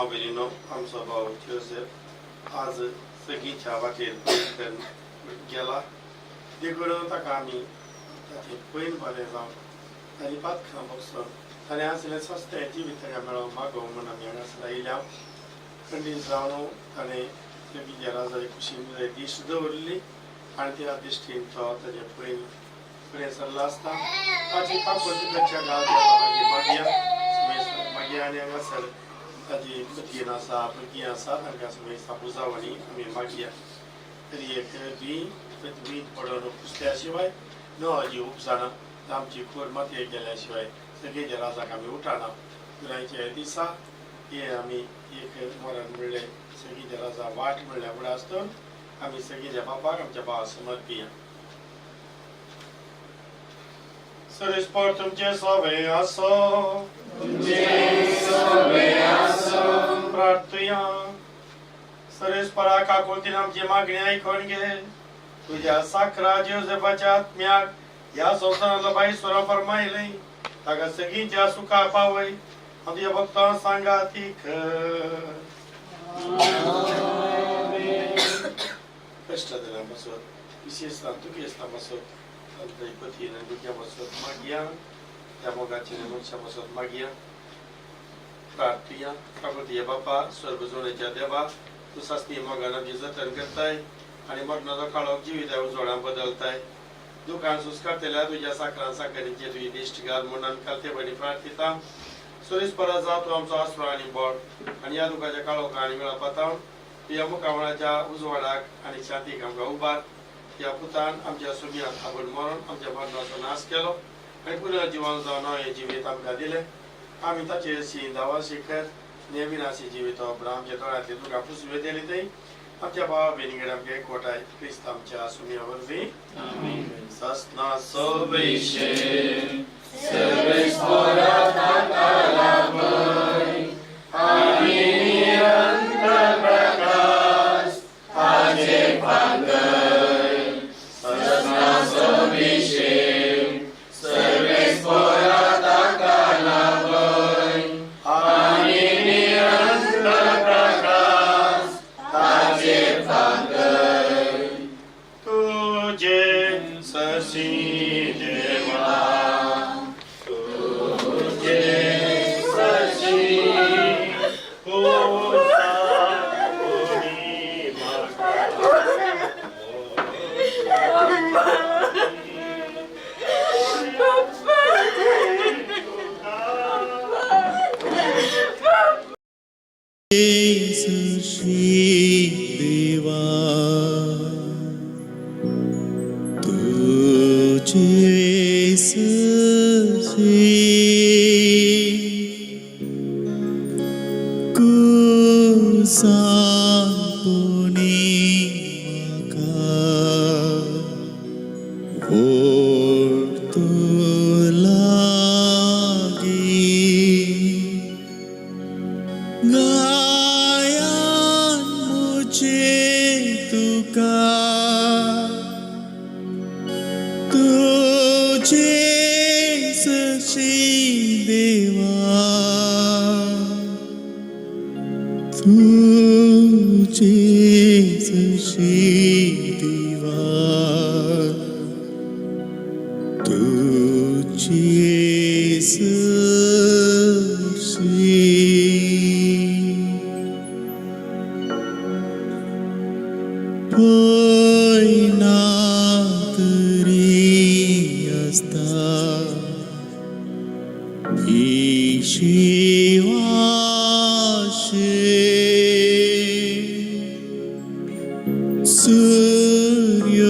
भाव भयणीनो, आमचो भाव जोसेफ आज सगळीच्या वाटेर पयन गेला देखून ताका आमी ताचें पयन बरें जावं ताणी पातकां बगसो ताणें आसलें सस्तें जिवीत ताका मेळो मागो म्हूण आमी हांगासर आयल्या. खंडीत जावन ताणें सगळीच्या राजाचे कुशीन दिश्ट दवरली आनी त्या दिश्टीन तो ताजें पयन फुडें सरलो आसता. ताची काकुळटी करच्या घाल मागीर मागया मागीर आनी हांगासर ताजी पतीन आसा भुरगीं आसा तांकां समेस्ता पुजावणी आमी मागया. तरी एक बीं बीं पडून पुसल्या शिवाय न जी उपजाना आमची खोर मातयेक गेल्या शिवाय सगळीच्या राजाक आमी उठाना. दुरायच्या दिसा हे आमी एक मरण म्हणलें सगळीच्या राजा वाट म्हणल्या फुडें आसतून आमी सगळीच्या बापाक आमच्या भावा समर्पिया. सरेस्पर तुमचे सवे आसो प्रार्थया. सरेस्परा काकुळतीन आमची मागणी आयकून घे. तुज्या साकरा जोसेफाच्या आत्म्याक ह्या संवसारांतलो बाईश्वरा फरमायलें ताका सगळींच्या सुखा पावय. आमच्या भक्तां सांगा तीख कश्ट दिल्या पासत विशेष दुखेस्तां पासत पतीन आनी भुरग्यां पासत मागया. त्या मोगाचे मनशां पासत मागया. प्रार्थया. काकुळतीया बापा स्वर्ग देवा, तूं सासणी मोगान आमचें जतन करताय आनी मरणाचो काळोख जिविता उजवाडान बदलताय. दुकान सुस्कारतल्या तुज्या साकरान साकरींचे तुजी दिश्ट घाल म्हूण आमी कालतेपणी प्रार्थिता. सुरेशपरा जा तूं आमचो आसरो आनी बळ आनी ह्या दुखाच्या काळोखा आनी वेळा पातावन तुज्या मुखामळाच्या उजवाडाक आनी शांतीक आमकां उबार. ह्या पुतान आमच्या सुम्यांत आपूण मरून आमच्या मरणाचो नाश केलो आनी पुनर्जिवन जावन नवें जिवीत आमकां दिलें. आमी ताचे शी दावा शिखर नेविनाशी जिवीत वापरा आमच्या दोळ्यांतली दुकां पुसवे दिली थंय आमच्या भावा भयणी कडेन आमकां एकवटाय क्रिस्त आमच्या सुम्या वरवीं. ससना तुझे ससी देवा तुझे ससी देवा तुझे ससी कुसांपुनी म्हाका ओडतो लागी गायान मुझे तुका तुझे सशी देवा तुझे सशी देवा तुझे सशी पयना तरी आसता शिवाशे सूर्य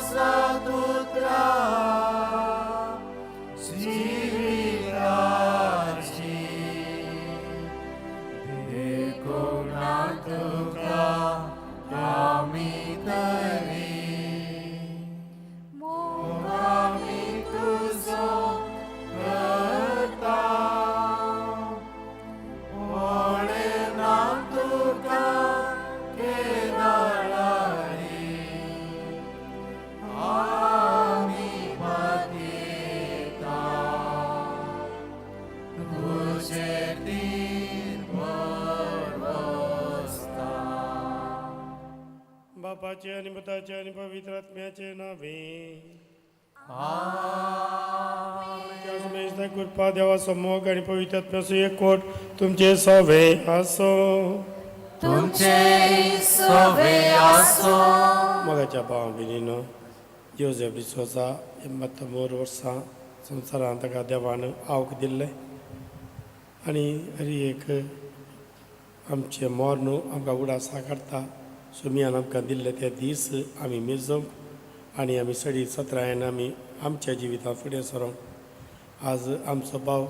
सतुत्रा जिविताची देखून ना तुका आमी तरी मोग आमी तुजो करता पळयना तुका केदाळारी आमी पातयेता तुजेर निर्भर बसता. बापाचे आनी पुताचे आनी पवित्र आत्म्याचे नावे. आमच्या कृपा देवाचो मोग आनी पवित्र आत्म्याचो एकवट तुमचे सवे आसो. तुमचे सवे आसो. मोगाच्या भाव भयणीनो, जोसेफ डिसोजा 83 वर्सां संवसारांत ताका देवान आवक दिल्लें आनी हरी एक आमचें मोर न्हू आमकां उडासा काडटा. सुमियान आमकां दिल्ले ते दीस आमी मेजोवंक आनी आमी सडी सत्रायेन आमी आमच्या जिवितांत फुडें सरोंक. आज आमचो भाव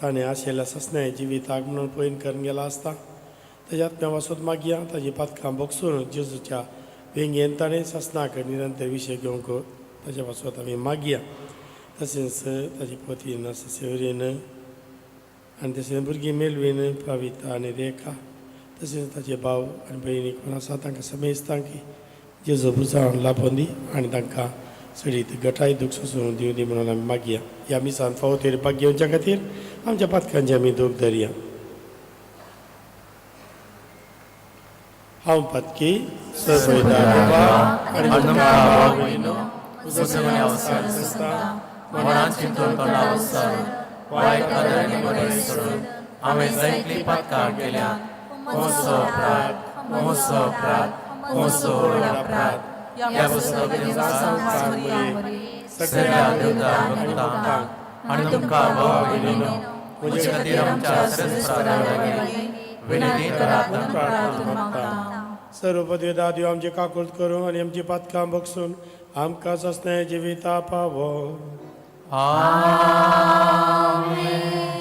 ताणें आशिल्ल्या ससनाय जिविताक म्हणून पयन करून गेला आसता. ताज्या आत्म्या वासत मागया ताजी पातकां भोगसून जेजूच्या वेंगेन ताणें ससनाक निरंतर विशय घेवंक ताज्या पासत आमी मागया. तशेंच ताजी पोतीन आसा सेवरीन आनी तशेंच भुरगीं मेलवीन, प्राविता आनी रेखा, तशेंच ताजे भाव आनी भयणी कोण आसा तांकां समेस्तांक जेजू भुजान लाभोवन दी आनी तांकां सडीत गटाय दूख सोंसून दिवं दी म्हणून आमी मागया. ह्या मिसान फावो तेर भाग घेवच्या खातीर आमच्या पातकांचे आमी दूख धरया. हांव पातकी सरपयता बाबा आनी तुमकां भाव भयणीनो, उजो आसता मनान चिंतून तोंडा वचून वायट नदर आनी बरें सोडून हांवें जायतली पातकां केल्या. मोसो अपराध, मोसो अपराध, मोसो व्हड अपराध. ह्या पुस्तक सगळ्या देवता भक्तांक आनी तुमकां भाव भयणीनो, म्हजे खातीर आमच्या सर्वेस्परा लागीं विनंती करात. प्रार्थना मागता. सर्व पदवेदा देव आमची काकुळट करूं आनी आमची पातकां बगसून आमकां ससनाय जिविता पावो. आमेन.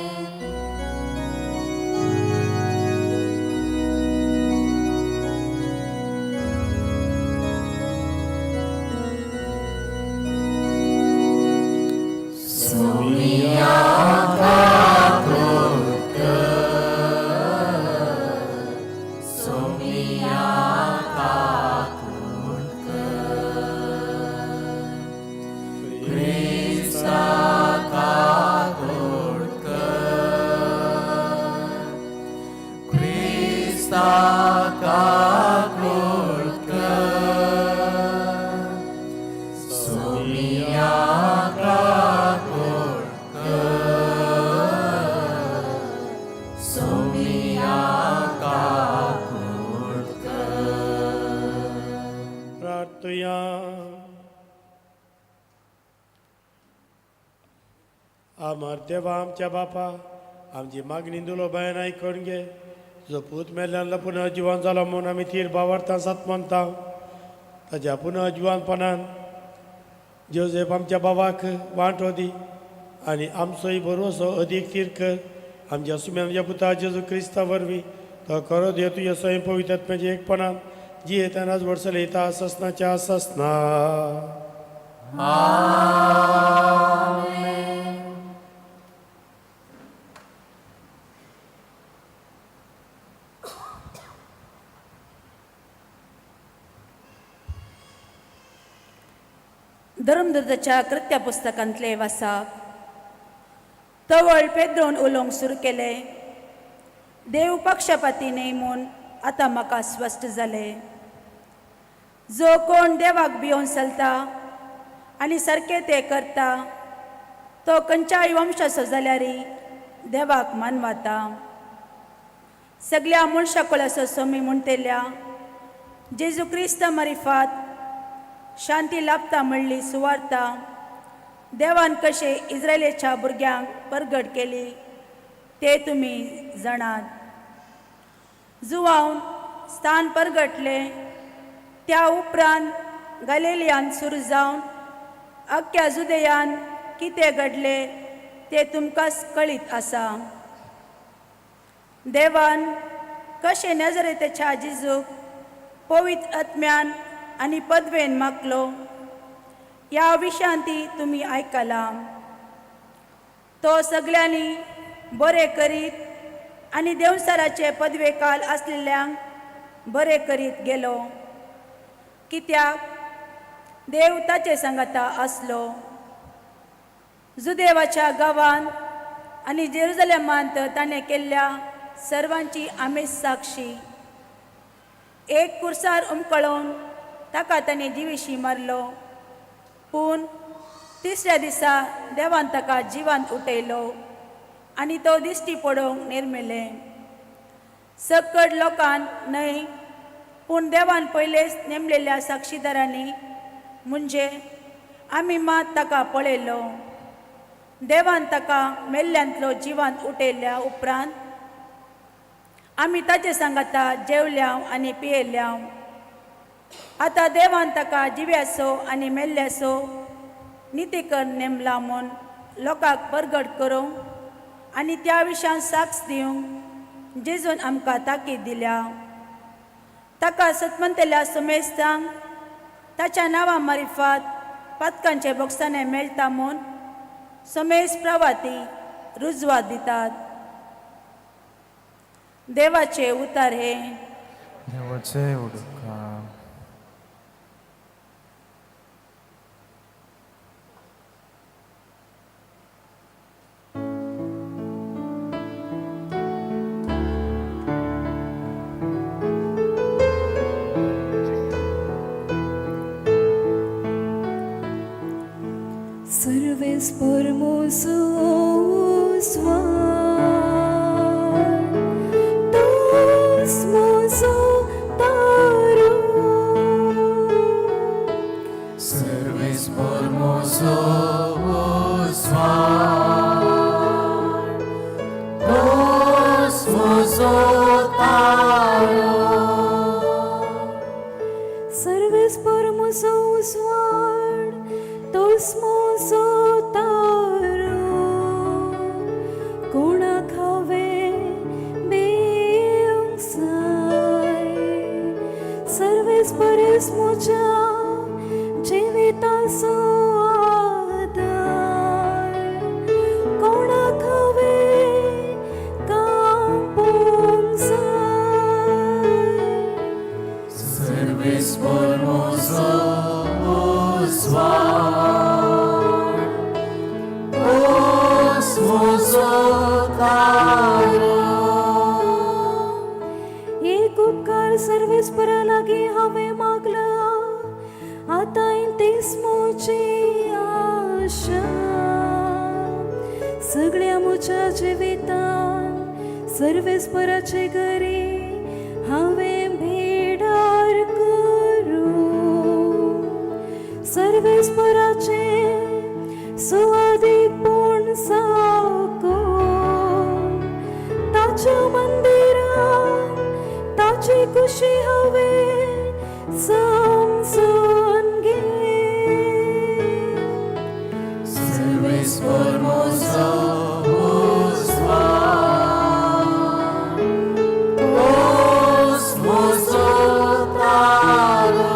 सोमिया काकुळट कर, सोमिया काकुळट कर, क्रिस्ता काकुळट कर, क्रिस्ता काकुळट कर, सोमिया काकुळट कर, सोमिया काकुळट कर. प्रार्थया. आमर देवा आमच्या बापा, आमची मागणी दुलो बायन आयकून घे. जो पूत मेल्ल्यान पुनर्जिवन जालो म्हूण आमी थीर भावार्थान सत मानता. ताज्या पुनर्जिवनपणान जोसेफ आमच्या बाबाक वांटो दी आनी आमचोय भरवसो अदीक थीर कर. आमच्या सुम्या आमच्या पुता जेजू क्रिस्ता वरवीं तो खरो देव तुज्या स्वयं पवित्र आत्म्याच्या एकपणान जियेताना वर्सलयता ससनाच्या ससना. आमेन. धर्मदूताच्या कृत्या पुस्तकांतले वासाक. तवळ पेद्रोन उलोवंक सुरू केलें, देव पक्षपाती न्हय म्हूण आतां म्हाका स्पश्ट जालें. जो कोण देवाक भियोवन चलता आनी सारकें तें करता तो खंयच्याय वंशाचो जाल्यारय देवाक मानवाता. सगल्या मनशा कुळाचो सोमी म्हणटेल्या जेजू क्रिस्त मारिफात शांती लाभता म्हणली सुवार्ता देवान कशें इस्रायलाच्या भुरग्यांक परगट केली ते तुमी जाणात. जुवावन स्थान परगटलें त्या उपरांत गालिलियान सुरू जावन अख्ख्या जुदेयान कितें घडलें तें तुमकांच कळीत आसा. देवान कशें नजरेच्या जेजूक पवित्र आत्म्यान आनी पदवेन मागलो ह्या विशांती तुमी आयकलां. तो सगल्यांनी बरें करीत आनी देंवचाराचे पदवेकाल आसलेल्यांक बरें करीत गेलो, कित्याक देव ताचे सांगाता आसलो. जुदेवाच्या गांवांत आनी जेरुजलेमांत ताणें केल्ल्या सर्वांची आमीच साक्षी. एक कुर्सार उमकळोवन ताका ताणें जिविशी मारलो, पूण तिसऱ्या दिसा देवान ताका जिवांत उठयलो आनी तो दिश्टी पडोवंक निर्मिलें. सकड लोकान न्हय पूण देवान पयलेच नेमलेल्या साक्षीदारांनी म्हणजे आमी मात ताका पळयलो. देवान ताका मेल्ल्यांतलो जिवांत उठयल्या उपरांत आमी ताचे सांगाता जेवल्याव आनी पियेल्याव. आतां देवान ताका जिव्यासो आनी मेल्ल्यासो नितीकर नेमला म्हूण लोकांक परगट करूंक आनी त्या विशयान साक्ष दिवंक जेजून आमकां ताकीद दिल्या. ताका सतमंतल्या सुमेस्तांक ताच्या नांवा मारिफात पातकांचे बोगसाणे मेळटा म्हूण समेस प्रवाती रुजवात दितात. देवाचे उतार हे. देवाचे उडका. Serves formoso tos mozo taro. Serves formoso tos mozo taro. Serves formoso tos mozo तारो. कोणा खावे बेवंक जाय सर्वेस परेस म्हज्या जिविताचो आदार. कोणा खावे कांपोंक जाय. Serves formoso एक उपकार सर्वेस्परा लागीं हांवें मागला, आतां तीच म्हजी आशा. सगळ्या म्हज्या जिवितान सर्वेस्पराचे घरी हांवें भेडार करूं. सर्वेस्पराचे सुवादीक पूण सावको ताच्या मंदिरान ताची खुशी हांवें समजून घे. Serves formoso tos mozo taro.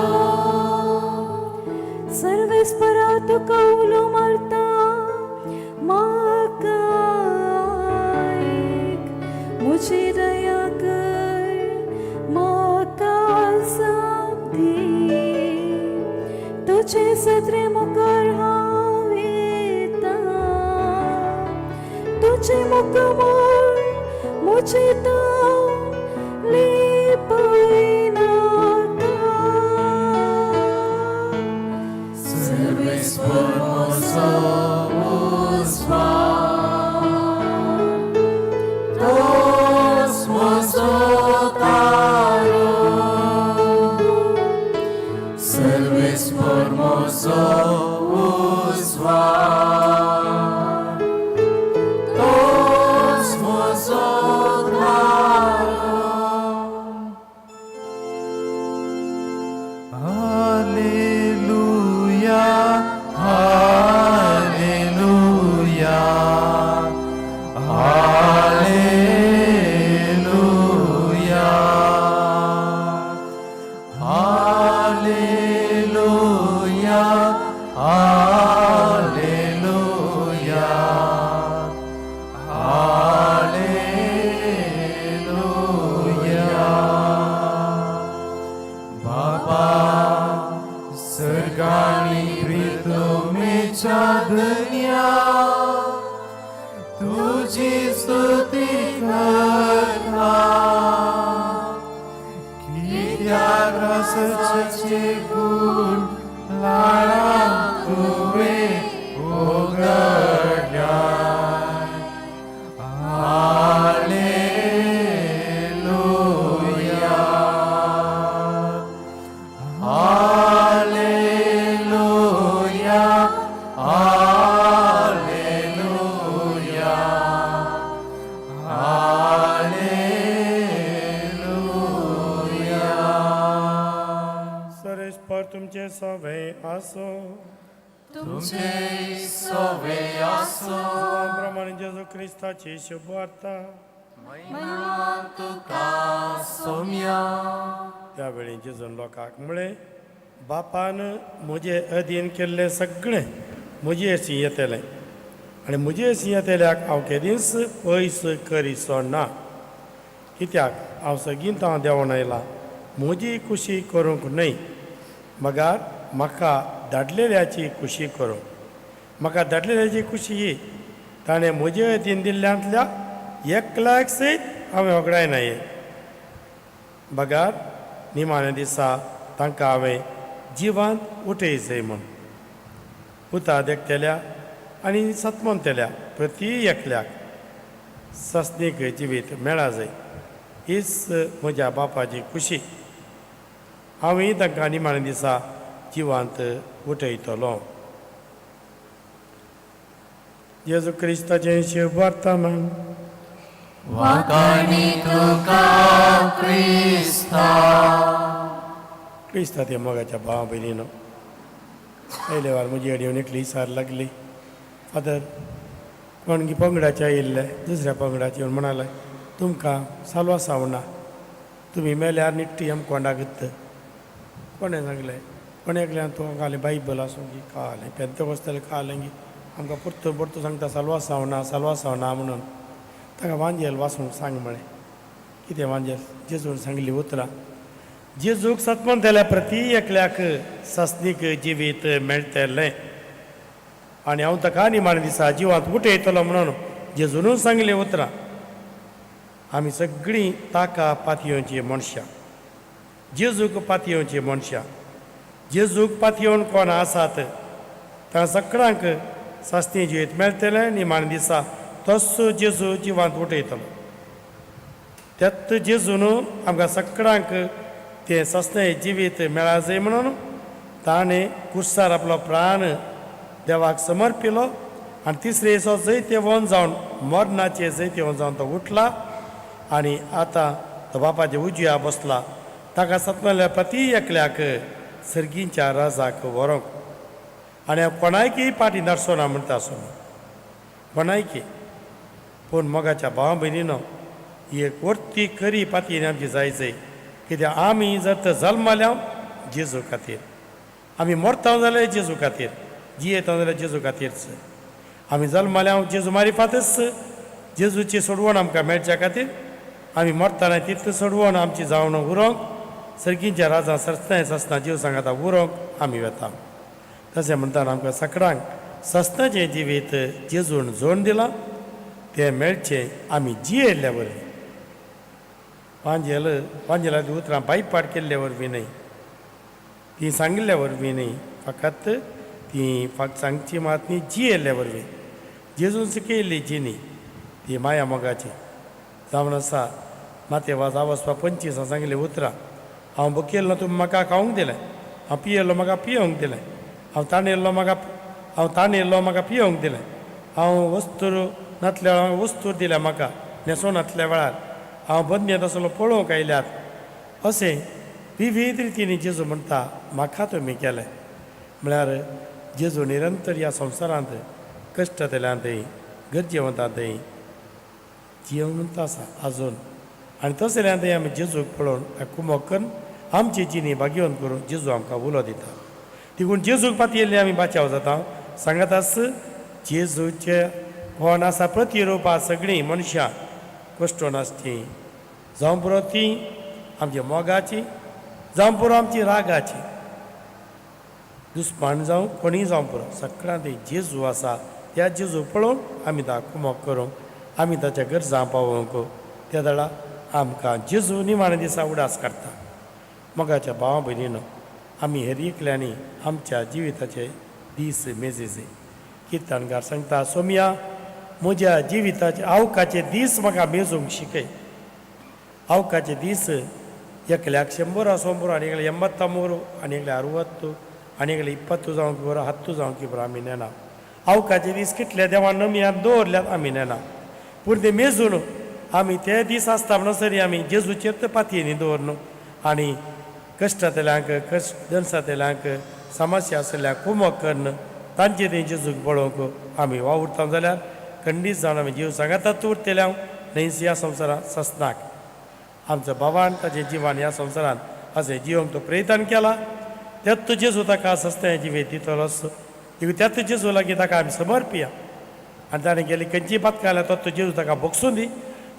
सर्वेस्परा तुका उलो मारता म्हाका आयक, म्हजी दया कर म्हाका जाप दी. तुजे सदरे मुखार हांव येता, तुजें मुखामळ म्हजें ताव लिपयनाका. Serves formoso tos mozo taro. Serves formoso tos mozo taro. सर्गाणी प्रितुमेच्या धन्या तुजी स्तुती करता कित्याक रसाचे गुण लाळां तुवें उगडल्याय. Alleluia, Alleluia, Alleluia, Alleluia. सरेस्पर तुमचे सवे आसो तुमचे सवे आसो. प्रमाणे जेजू क्रिस्ताची शुभवार्ता. महिमा तुका सोम्या. त्यावेळी जेजून लोकांक म्हळें, बापान म्हजे अधीन केल्लें सगळें म्हजे हरशीं येतलें आनी म्हजे हरशीं येतल्याक हांव केदींच पयस करिचो ना, कित्याक हांव सगींत हांव देंवोन आयलां म्हजी खुशी करूंक न्हय, मगार म्हाका धाडलेल्याची खुशी करूंक. म्हाका धाडलेल्याची खुशी ही ताणें म्हजे अधीन दिल्ल्यांतल्या एकल्याक सयत हांवें होगडायना, बगार निमाण्या दिसा तांकां हांवें जिवांत उठय जाय म्हूण. पुता देखतल्या आनी सतमनतल्या प्रती एकल्याक सस्नीक जिवीत मेळा जाय, हीच म्हज्या बापाची खुशी. हांवूय तांकां निमाण्या दिसा जिवांत उठयतलो. जेजू क्रिस्ताचें शिववार्ता म्हण. वाखाणी तुका क्रिस्ता. क्रिस्ता ते मोगाच्या भावा भयणीनो, पयले वार म्हजी येवन एकली सार लागली. फादर कोणगी पंगडाचे आयिल्ले दुसऱ्या पंगडाचे येवन म्हणाले, तुमकां साल्वासांव ना, तुमी मेल्यार निट्टी आम कोंडाक गुत्त. कोणें सांगलें? कोण एकल्यान तुका कालें बायबल आसूं की कालें पेंतकोस्ताल कालें की आमकां परतून परतून सांगता साल्वासांव ना, साल्वासांव ना म्हणून. ताका वांजेल वाचूंक सांग म्हळें. कितें वांजेल? जेजून सांगली उतरां. जेजूक सतमनतल्या प्रती एकल्याक सस्नीक जिवीत मेळटलें आनी हांव ताका निमाण्या दिसा जिवांत उठयतलो म्हणून जेजूनूच सांगली उतरां. आमी सगळीं ताका पातयेवची मनशां, जेजूक पातयेवची मनशां. जेजूक पातयेवन कोण आसात तां सगळ्यांक सासणी जिवीत मेळटलें. निमाण्या दिसा तस्सो जेजू जिवांत उठयतलो. त्यात जेजून आमकां सगळ्यांक तें सस्नें जिवीत मेळा जाय म्हणून ताणें कुर्सार आपलो प्राण देवाक समर्पिलो आनी तिसरे दिसा जैतेवन जावन मरणाचे जैतेवन जावन तो उठला आनी आतां तो बापाच्या उजव्या बसला. ताका सतमल्या प्रती एकल्याक सर्गींच्या राजाक व्हरूंक आनी कोणायकी पाटी नाडचो ना म्हणटा आसून कोणायकी. पूण मोगाच्या भावा भयणीनो, ही एक वर्ती खरी पातयेन आमची जाय जाय, कित्याक आमी जर तर जल्मल्या जेजू खातीर, आमी मरता जाल्यार जेजू खातीर, जियेता जाल्यार जेजू खातीरच. आमी जल्मल्या जेजू मारिफातच जेजूची सोडवण आमकां मेळच्या खातीर, आमी मरतना तितली सोडवण आमची जावन उरोंक सर्गींच्या राजा सरसनाय ससना जीव सांगाता उरोंक आमी वता. तशें म्हणटाना आमकां सगळ्यांक ससनाचें जिवीत जेजून जोडून दिलां तें मेळचें आमी जियेल्ल्या वरवीं, वांजेल वांजेलाची उतरां बायपाट केल्ले वरवीं न्हय, ती सांगिल्ल्या वरवीं न्हय, फकत ती फक्त सांगची मात न्ही, जियेल्ल्या वरवीं. जेजून शिकयल्ली जिणी ती माया मोगाची जावन आसा. माते वाज आवसपा 25 सांगिल्ली उतरां, हांव भुकेल्लो तुमी म्हाका खावंक दिलें, हांव पियेल्लो म्हाका पियोवंक दिलें, हांव ताणेल्लो म्हाका पियोवंक दिलें, हांव वस्तूर नातल्या वेळार वस्तूर दिल्या म्हाका, न्हेसो नातल्या वेळार हांव बंदयेंत आसलो पळोवंक आयल्यात. अशें विविध रितींनी जेजू म्हणटा म्हाका तुमी केलें. म्हळ्यार जेजू निरंतर ह्या संवसारांत कश्टतल्यांतय गरजेवंतांतय जिवंत आसा आजून. आनी तसल्यांतय आमी जेजूक पळोवन कुमोक करून आमची जिणी भाग्यवंत करून जेजू आमकां उलो दिता. देखून जेजूक पातयेल्ले आमी बाचाव जाता. सांगत आस जेजूचे कोण आसा प्रतिरुपां सगळीं मनशां कश्टोन आसची, जावं पुरो ती आमच्या मोगाची, जावं पुरो आमची रागाची. दुस्मान जावं कोणीय जावं पुरो, सगळ्यांत एक जेजू आसा. त्या जेजू पळोवन आमी ताका कुमक करूंक, आमी ताच्या गरजां पावोवंक त्या दळा आमकां जेजू निमाण्या दिसा उडास काडटा. मोगाच्या भावा भयणीनो, आमी हेर एकल्यांनी आमच्या जिविताचे दीस मेजेचे. किर्तनकार सांगता, सोमया म्हज्या जिविताचे आवकाचे दीस म्हाका मेजूंक शिकय. आवकाचे दीस एकल्याक 100 आसूं पुरो, आनी एकल्या 80 पुरो, आनी एकल्या 60, आनी एकले 20 जावंक पुरो, 10 जावंक पुरो, आमी नेना. आवकाचे दीस कितले देवान नमयान दवरल्यात आमी नेना, पूण ते मेजून आमी ते दीस आसता म्हणसर आमी जेजूचेर ते पातयेनी दवर आनी कश्टांतल्यांक, कश्ट दनसांतल्यांक, समस्या आसल्याक कुमक करून तांचे तें जेजूक पळोवंक आमी वावुरता जाल्यार खंडीत जावन आमी जीव सांगातात उरतले हांव न्हंयच ह्या संवसारांत ससनाक. आमचो बाबान ताचे जिवान ह्या संवसारांत अशें जिवंक तो प्रयत्न केला, त्यात जेजू ताका सस्तें जिवेत दितलोच. देखून त्यात जेजू लागीं ताका आमी समर्पिया आनी ताणें गेली खंयची पातकां जाल्यार तो जेजू ताका भोगसून दी,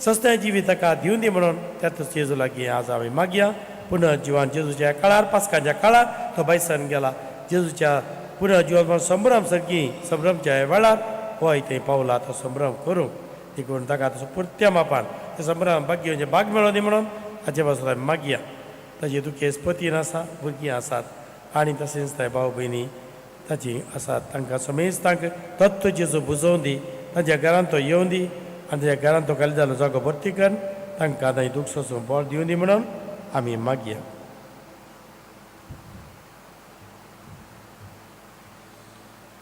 सस्तें जिवीत ताका दिवन दी म्हणून त्यात जेजू लागीं आज आमी मागया. पुनः जिवान जेजूच्या काळार, पास्काच्या काळार तो बायसान गेला. जेजूच्या पुनः जिवन संभ्रम सर्गी संभ्रमच्या वेळार होय थंय पावला तो संभ्रम करूंक. देखून ताका तसो पुरत्या मापान ते संभ्रम भाग्य भाग मेळों दी म्हणून हाचे पासून आमी मागया. ताजी दुखेस पतीन आसा, भुरगीं आसात आनी तशेंच ते भाव भयणी ताची आसात. तांकां समेस्तांक तत्व जेजू बुजोवन दी, तांच्या घरांत तो येवन दी आनी ताच्या घरांत तो खाली जालो जागो भरती कर, तांकां तांची दूख सोसूंक बळ दिवन दी म्हणून आमी मागया.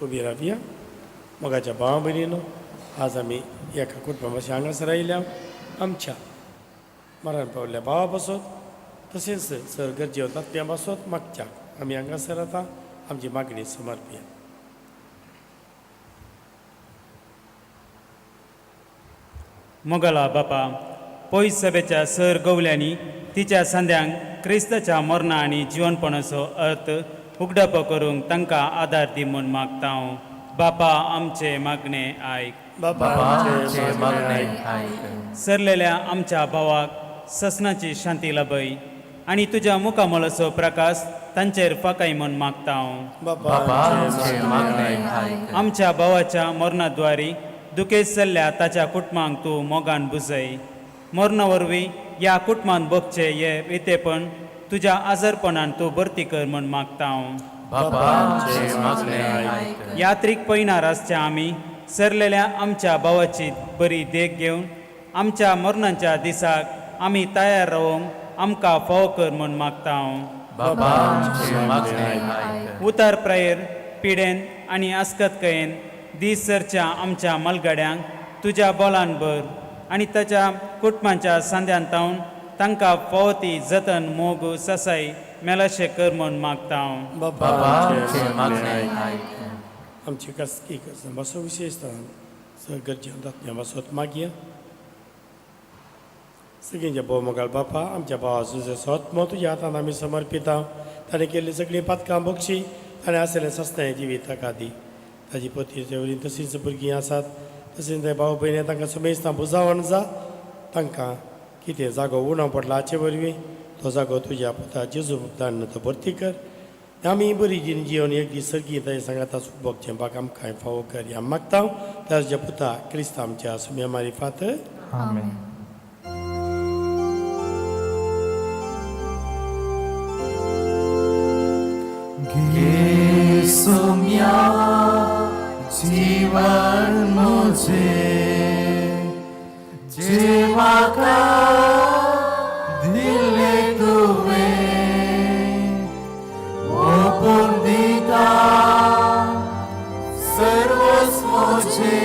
उबी रावया. मोगाच्या भावा भयणीनो, आज आमी एका कुटुंबा भाशेन हांगासर आयल्या आमच्या मरण पावल्ल्या भावा पासत तशेंच सर गरजेव तात्या पासत मागच्याक आमी हांगासर आतां आमची मागणी समर्पिया. मोगला बापा, पयस सभेच्या सर गवल्यांनी तिच्या सांद्यांक क्रिस्ताच्या मरणा आनी जिवनपणाचो अर्थ उगडापो करूंक तांकां आदार दी म्हूण मागता हांव. बापा आमचे मागणे आयक. बापा आमचे मागणे आयक. सरलेल्या आमच्या भावाक ससनाची शांती लाभय आनी तुज्या मुखामळाचो प्रकाश तांचेर फाकाय म्हूण मागता हांव. बापा आमचे मागणे आयक. आमच्या भावाच्या मरणाद्वारी दुखेस्त जाल्ल्या ताच्या कुटुंबांक तूं मोगान बुजय. मरणा वरवीं ह्या कुटुंबान भोगचें हें रितेपण तुज्या आजारपणान तूं भरती कर म्हूण मागता हांव. बापा आमचे मागणे आयक. यात्रीक पयणार आसच्या आमी सरलेल्या आमच्या भावाची बरी देख घेवन आमच्या मरणाच्या दिसाक आमी तयार रावंक आमकां फावो कर म्हूण मागता हांव. बापा आमचे मागणे आयक. उतार प्रायेर पिडेन आनी आस्कतकायेन दीस सरच्या आमच्या मलगाड्यांक तुज्या बोलान भर आनी ताच्या कुटुंबाच्या सांद्यान तावन तांकां फावो ती जतन मोग ससाय मेलाशें कर म्हूण मागता हांव. बापा आमचे मागणे आयक. आमची कसकी बसो विशेष सर गरजेन दातन्या बसत मागया. सगळ्यांच्या भोव मोगाळ बापा, आमच्या भावाचो सोत्मो तुज्या हातान आमी समर्पिता. ताणें केल्ली सगळीं पातकां भोगशी, ताणें आसलें सस्तें जिवीत ताका दी. ताजी पतीचे वरी तशींच भुरगीं आसात, तशेंच ते भाव भयणी तांकां समेस्तां बुजावण जा. तांकां कितें जागो उणो पडला हाचे वरवीं तो जागो तुज्या पुता जेजू दान तो भरती कर. आमी बरी जीण जिवन एक दीस सर्गी ताजे सांगाता सूख भोगचें बाग आमकां फावो कर ह्या मागता ताज्या पुता क्रिस्त आमच्या सुम्या मारिफात. आमेन. Gesumia जीवन मुझे जेवाका दिले तुवे ओपून दिता सर्वस्व मुझे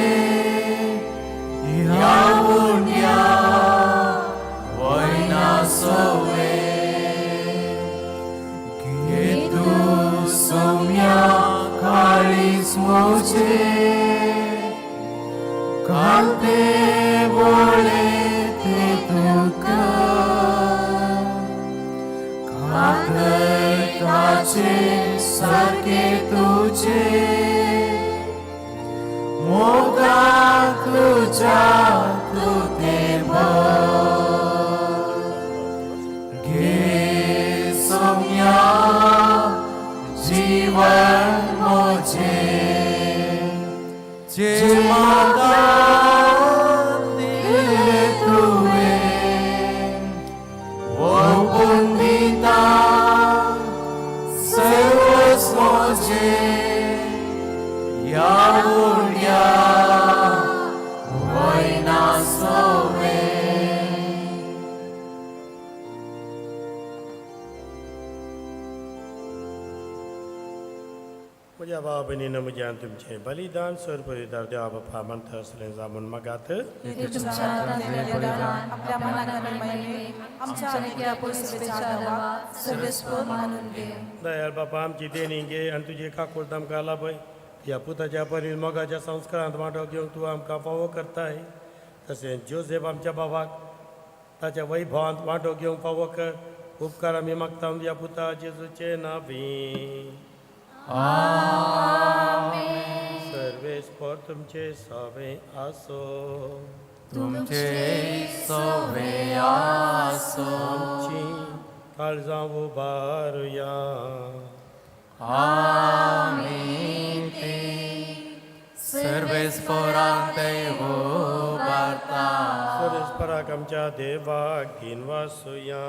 ह्या उण्या वयना सोवे घे तूं सोम्या काळीज मुझे कांते बोळे ते तुका खातय ताचे सारके तुझे मोगा तुझ्या तूं ते भर घे सोम्या जीवन. मोजे जे माता दिले तुवें ओपून दिता सर्वस मोजे ह्या उंड्या वयना सोवे. म्हज्या भाव भयणीन म्हज्या आनी तुमचें बलिदान सर परिदार देवा बापा मानता आसलें जावन मागात. तुमच्या हातांतलें बलिदान आपल्या मनाक आनी महिमेक आमच्या आनी त्या पयसुवेच्या देवाक सर्वेस्पर मानून घे. दयाळ बापा, आमची देणी घे आनी तुजी काकूळट आमकां लाभय. ह्या पुताच्या परीन मोगाच्या संस्कारांत वांटो घेवंक तूं आमकां फावो करताय, तशेंच जोसेफ आमच्या बाबाक ताच्या वैभवांत वांटो घेवंक फावो कर. उपकार आमी मागता तुज्या पुता जेजूचे नांवी. सर्वेस्पर तुमचे सवे आसो. तुमचे सवे आसो. आमची काळजां उबारुया. आमी ती सर्वेस्परांत उबारता. सर्वेस्पराक आमच्या देवाक दीन वासुया.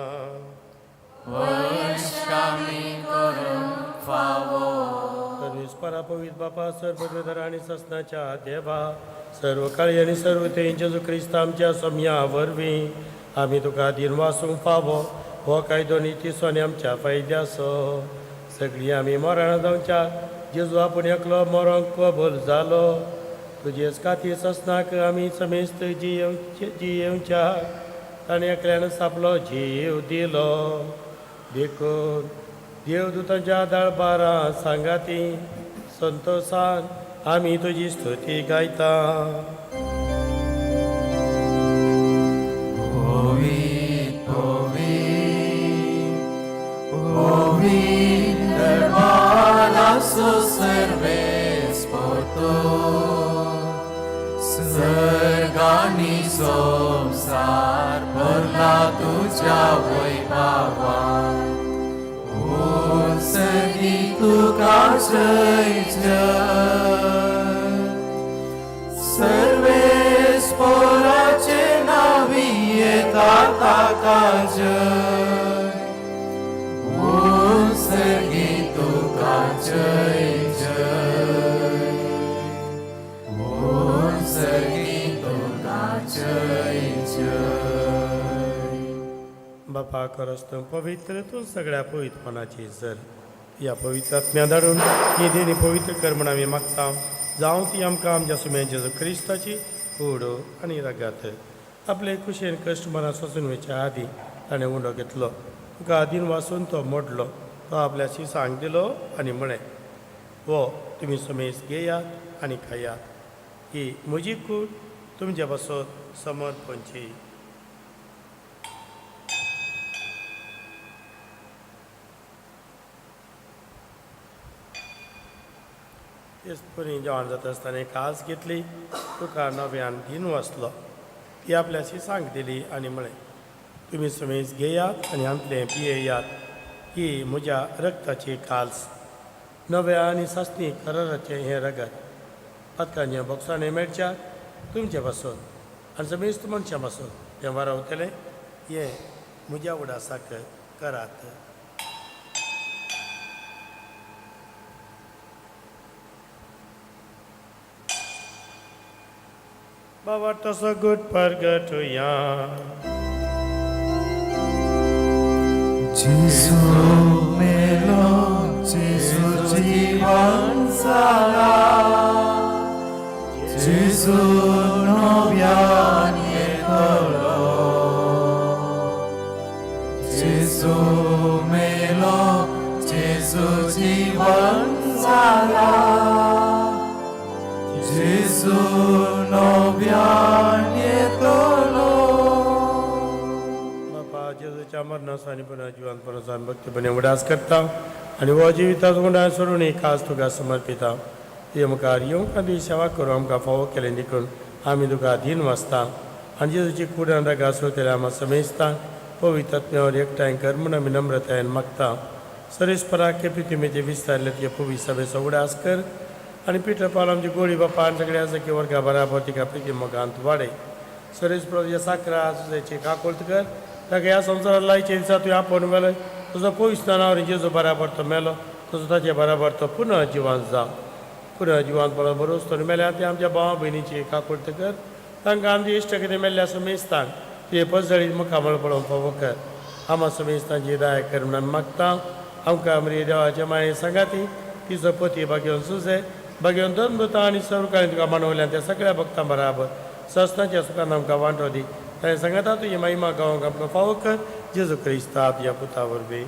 वशामी करूंक फावो. सर्वेस्परा, पवित्र बापा, सर्व आनी ससनाच्या देवा, सर्व काळी आनी सर्व थंय जेजू क्रिस्त आमच्या सोम्या वरवीं आमी तुका दीन वासूंक फावो हो कायदो नितीचो आनी आमच्या फायद्याचो. सगळीं आमी मरणां जावच्या जेजू आपूण एकलो मरोंक कबूल जालो. तुजेच खातीर ससनाक आमी समेस्त जियेवच्या ताणें एकल्यान आपलो जीव दिलो. देखून देवदूतांच्या दळबारां सांगाती संतोसान आमी तुजी स्तुती गायता. पवित्र पवित्र पवित्र दरबारासो सर्वेस्पर सर्गांनी संवसार भरला तुज्या वैभवान. सर्गी तुका जय जय. सर्वेस्पराचे नांवी येता ताका जय. सर्गी तुका जय जय. सर्गी तुका जय जय. बापा, खरोच तूं पवित्र, तूं सगळ्या पवित्रपणाची जर. ह्या पवित्र आत्म्या धाडून ही देणी पवित्र कर म्हण आमी मागता, जावं ती आमकां आमच्या सुम्या जेजू क्रिस्ताची कूड आनी रगात. आपले खुशेन कश्ट मना सोसून वयच्या आदीं ताणें उंडो घेतलो, तुका आदीन वासून तो मोडलो, तो आपल्या शिसांक दिलो आनी म्हळें, हो तुमी समेज घेयात आनी खायात, ही म्हजी कूड तुमचे पासत समर्पणची. तेच परी जेवण जाता आसतना कास घेतली, तुका नव्यान दीन वाचलो, ती आपल्या शिसांक दिली आनी म्हळें, तुमी समेज घेयात आनी हांतलें पियेयात, ही म्हज्या रक्ताची काल्स, नव्या आनी सासणी कराराचें हें रगत. पातकांचे बोगसाणें मेळच्या तुमचे पासून आनी समेस्त मनशां पासून तें वारावतलें, हें म्हज्या उडासाक करात. बाबा तसो गुड परगटुया. जेजू मेलो, जेजू जीवन जाला, जेजू नव्यान येतलो. जेजू मेलो, जेजू जीवन जाला, जेजू नव्यान येतलो. बापा, जेजूच्या मरणाचो आनी पुनः जिवनपणाचो आमी भक्तीपणे उडास करता आनी हो जिविताचो गुंडाळ सोडून एक खास तुका समर्पिता. तुजे मुखार येवंक आनी तुजी सेवा करूं आमकां फावो केलें देखून आमी तुका अधीन वाचता आनी जेजूची कूड आनी रगात सोदतले आमकां समेजता पवित्र आत्म्यावर एकठांय कर म्हूण आमी नम्रतायेन मागता. सरेस्पराक के पृथ्वीचे विस्तारले तुजे पवित्र सभेचो उडास कर. आनी पिटर पावल आमची गोळी बापा आनी सगळ्या सखी वर्गा बराबर तिका प्रिती मोगांत वाडय. सरेश प्रभूच्या साकरा सुजायची काकुळट कर ताका ह्या संवसारात लायचे दिसा तुवें आपोवन मेलो तुजो पवित्र नांव जेजू बराबर तो मेलो तसो ताचे बराबर तो पुनः जिवांत जावं. पुनः जिवांत पळोवन बरोच तो मेल्यार ते आमच्या भावा भयणीची काकुळट कर तांकां आमचे इश्ट कितें मेल्ल्या समेस्तांक तुवें पसजळीत मुखामळ पळोवंक फावो कर. आमा समेस्तांची दया कर म्हणून आमी मागता. आमकां आमरी देवाचे माये सांगाती तिचो पती भाग्योवन सुजे भाग्योवन धर्मदूता आनी सर्वकाळी तुका मानवल्यान त्या सगळ्या भक्तां बराबर सस्नाच्या सुखान आमकां वांटो दी. ताणें सांगता तुजी महिमा गावंक आमकां फावो कर जेजू क्रिस्ता तुज्या पुता वरवीं.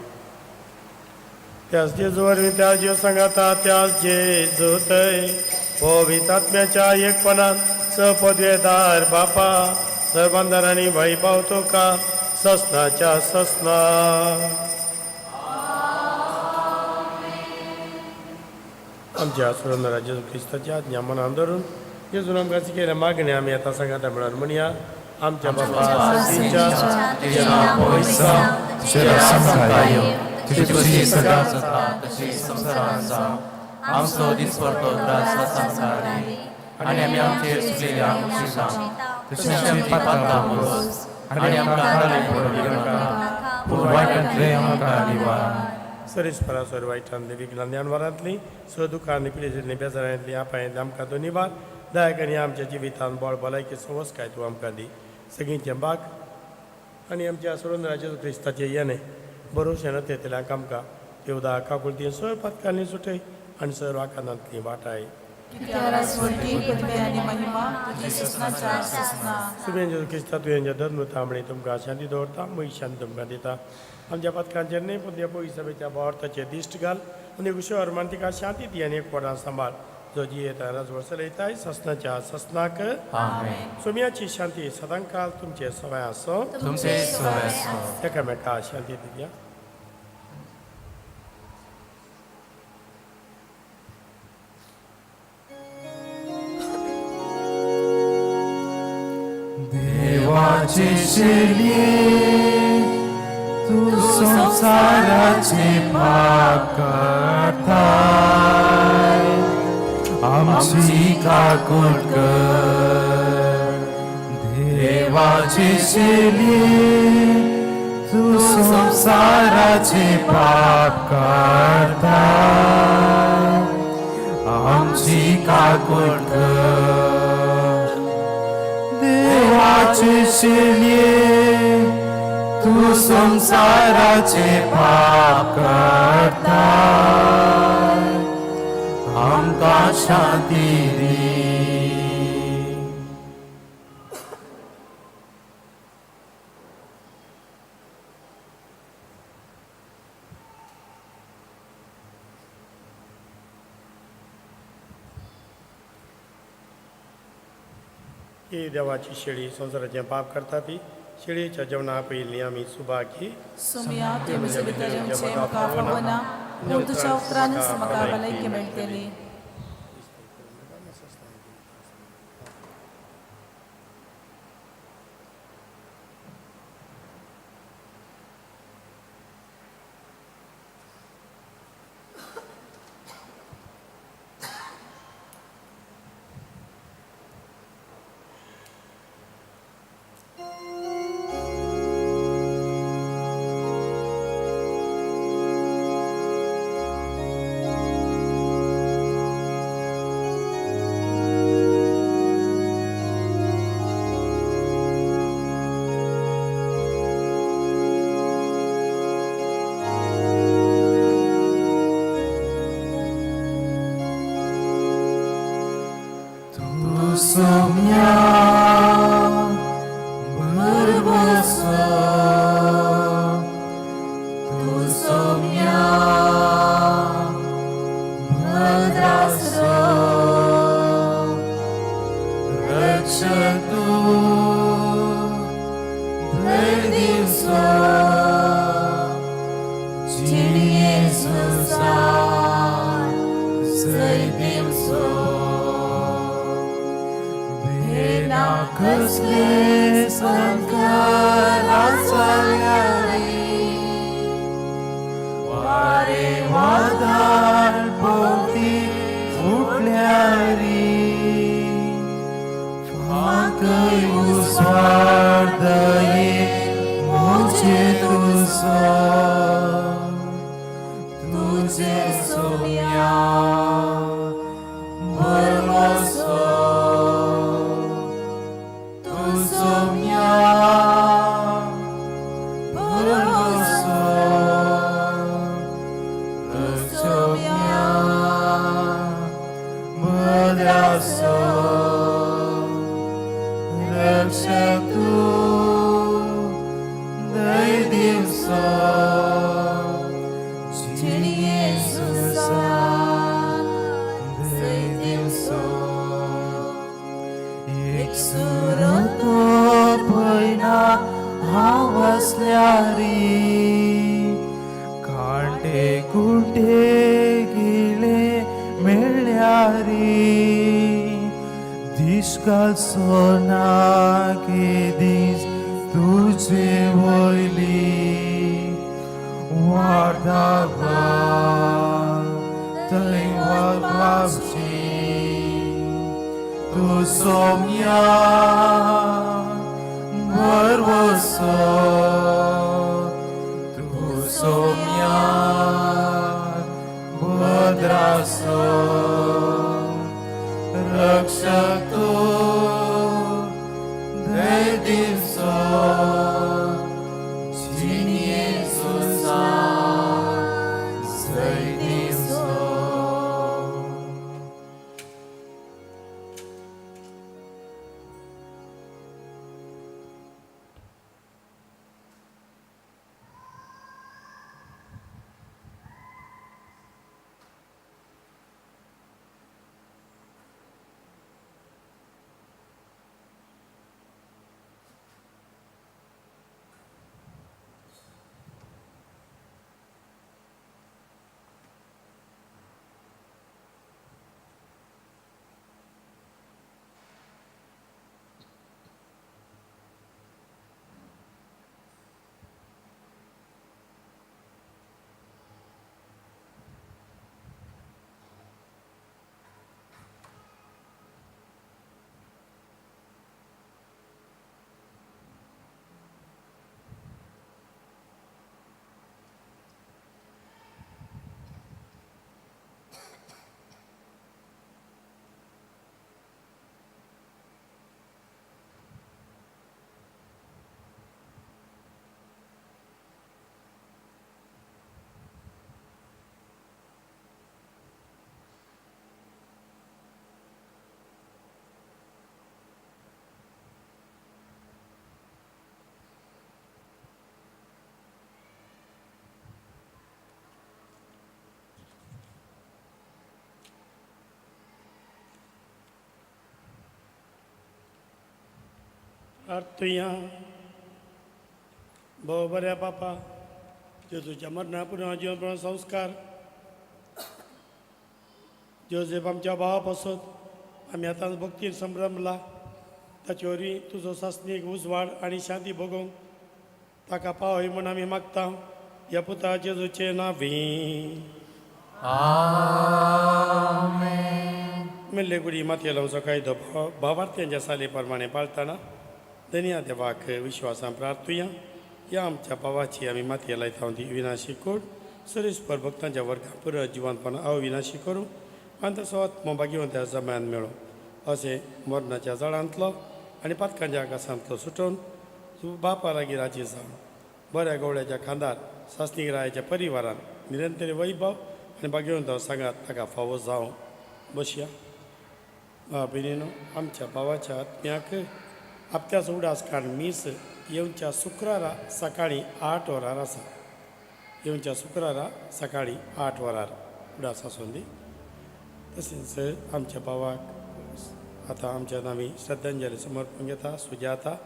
त्याच जेजू वरवीं त्या जेव सांगाता त्याच जेजू थंय पवित्र आत्म्याच्या एकपणान सपदवेदार बापा सरबंदारांनी भाई पावतो का ससनाच्या ससना. आमच्या सुरंदरा जेजू क्रिस्ताच्या आज्ञा मनान धरून जेजून आमकां शिकयल्या मागण्या आमी आतां सांगाता म्हणून म्हणया. आमच्या बापा सगळींच्या तुजें नांव पवित्र जावं, तुजें राज आमकां येवं, तुजी खुशी सर्गांत जाता तशी संवसारांत जावं. आमचो दिसपडतो ग्रास आमकां दी आनी आमी आमचेर चुकलेल्या आमची तशें आमची पात्रां मोगोस आनी आमकां खाली पडूं दिवनाका पूण वायटांतलें आमकां निवार. सरेस्परा सर वायटांतली विघ्नांतली अनवरांतली स दुखांतली पिडेंतली बेजारांतली आपायांतली आमकां तूं निवार. दायक आनी आमच्या जिवितांत बळ भलायकी संवस्काय तूं आमकां दी. सगळींचें बाग आनी आमच्या सुरेंद्र जेजू क्रिस्ताचें येणें भरोशें येतल्यांक आमकां देवदा काकुळती सर पातकांनी सुटय आनी सर वाकानांतली वाटाय. सुबेन जेजू क्रिस्ता तुवें धर्म तांबणे तुमकां शांती दवरता म्हजी शांती तुमकां दिता. आमच्या पातकांचेर न्हय पूण त्या पयसभेच्या भावार्थाचेर दिश्ट घाल आनी हुशार मान तिका शांती दी आनी एकवटान सांबाळ जो जियेता राजवट चलयताय ससनाच्या ससनाक. सोम्याची शांती सदांकाल तुमचे सवय आसो तुमचे सवय आसो. एकामेका शांती दिया. देवाचे शेलये तूं संवसाराचे पाप काडटाय आमची काकूट कर. देवाचे शेलये तूं संवसाराचे पाप काडटाय आमची काकूट कर. देवाचे शेलये तूं संवसाराचे पाप काडटाय आमकां शांती दी. ही देवाची शेळी संवसाराचें पाप करता ती शेळीच्या जेवणा पयलीं आमी सुभागी. सोम्या तुवें म्हजे भितर येवचें म्हाका फावना पूण तुज्या उतरानच म्हाका भलायकी मेळटली. Soumya भरवसो तूं सौम्या भद्रासो रक्षक तूं धैर्य दिवचो जिणये संवसार जैत दिवचो. कसले संकरा चलयारी वारे वादळ भोंवती उठल्यारी बद्रासो रक्षक तूं दय दिवचो जिणयेसुसा दय दिवचो एक सुरतो पयना हांव आसल्यारी कांटे कुंटे गिळे मेळ्ळ्यारी दिसकालचो ना दीस तुजे वयली वार्धावा थंय वागपाची तूं सोम्या भरवसो तूं सोम्या भद्रासो रक्षक तूं दय दिवचो जिणयेसुसा जय दिवचो. प्रार्थुया. भोव बऱ्या बापा, जेजूच्या मरणा पुनः जीवन संस्कार जोजेफ आमच्या भावा पासत आमी आतां भक्तीन संभ्रमला. ताचे वरवीं तुजो सासणीक उजवाड आनी शांती भोगोवंक ताका पावय म्हूण आमी मागता ह्या पुता जेजूचे नांवी. मेल्ले गुडी मातये लावचो कायदो भावार्थ्यांच्या साली प्रमाणे पाळतना धनया देवाक विश्वासान प्रार्थुया. ह्या आमच्या भावाची आमी मातये लायता ती विनाशी कोड सरेस्पर भक्तांच्या वर्गां पुरत जिवंतपणां अविनाशी करूं आनी तसो आत्मो भाग्यवंत्या जमायान मेळो अशें मरणाच्या जाळांतलो आनी पातकांच्या आकाशांतलो सुटोवन बापा लागीं राजी जावन बऱ्या गवळ्याच्या खांदार सासणीक रायाच्या परिवारान निरंतर वैभव आनी भाग्यवंत सांगात ताका फावो जावं. बसया. भयणीनो, आमच्या भावाच्या आत्म्याक आपत्याचो उडास काड मीस येवच्या शुक्रारा सकाळीं 8 वरार आसा. येवच्या शुक्रारा सकाळीं 8 वरार उडास आसून दी. तशेंच आमच्या भावाक आतां आमच्या नांवी श्रद्धांजली समर्पण घेता सुजाता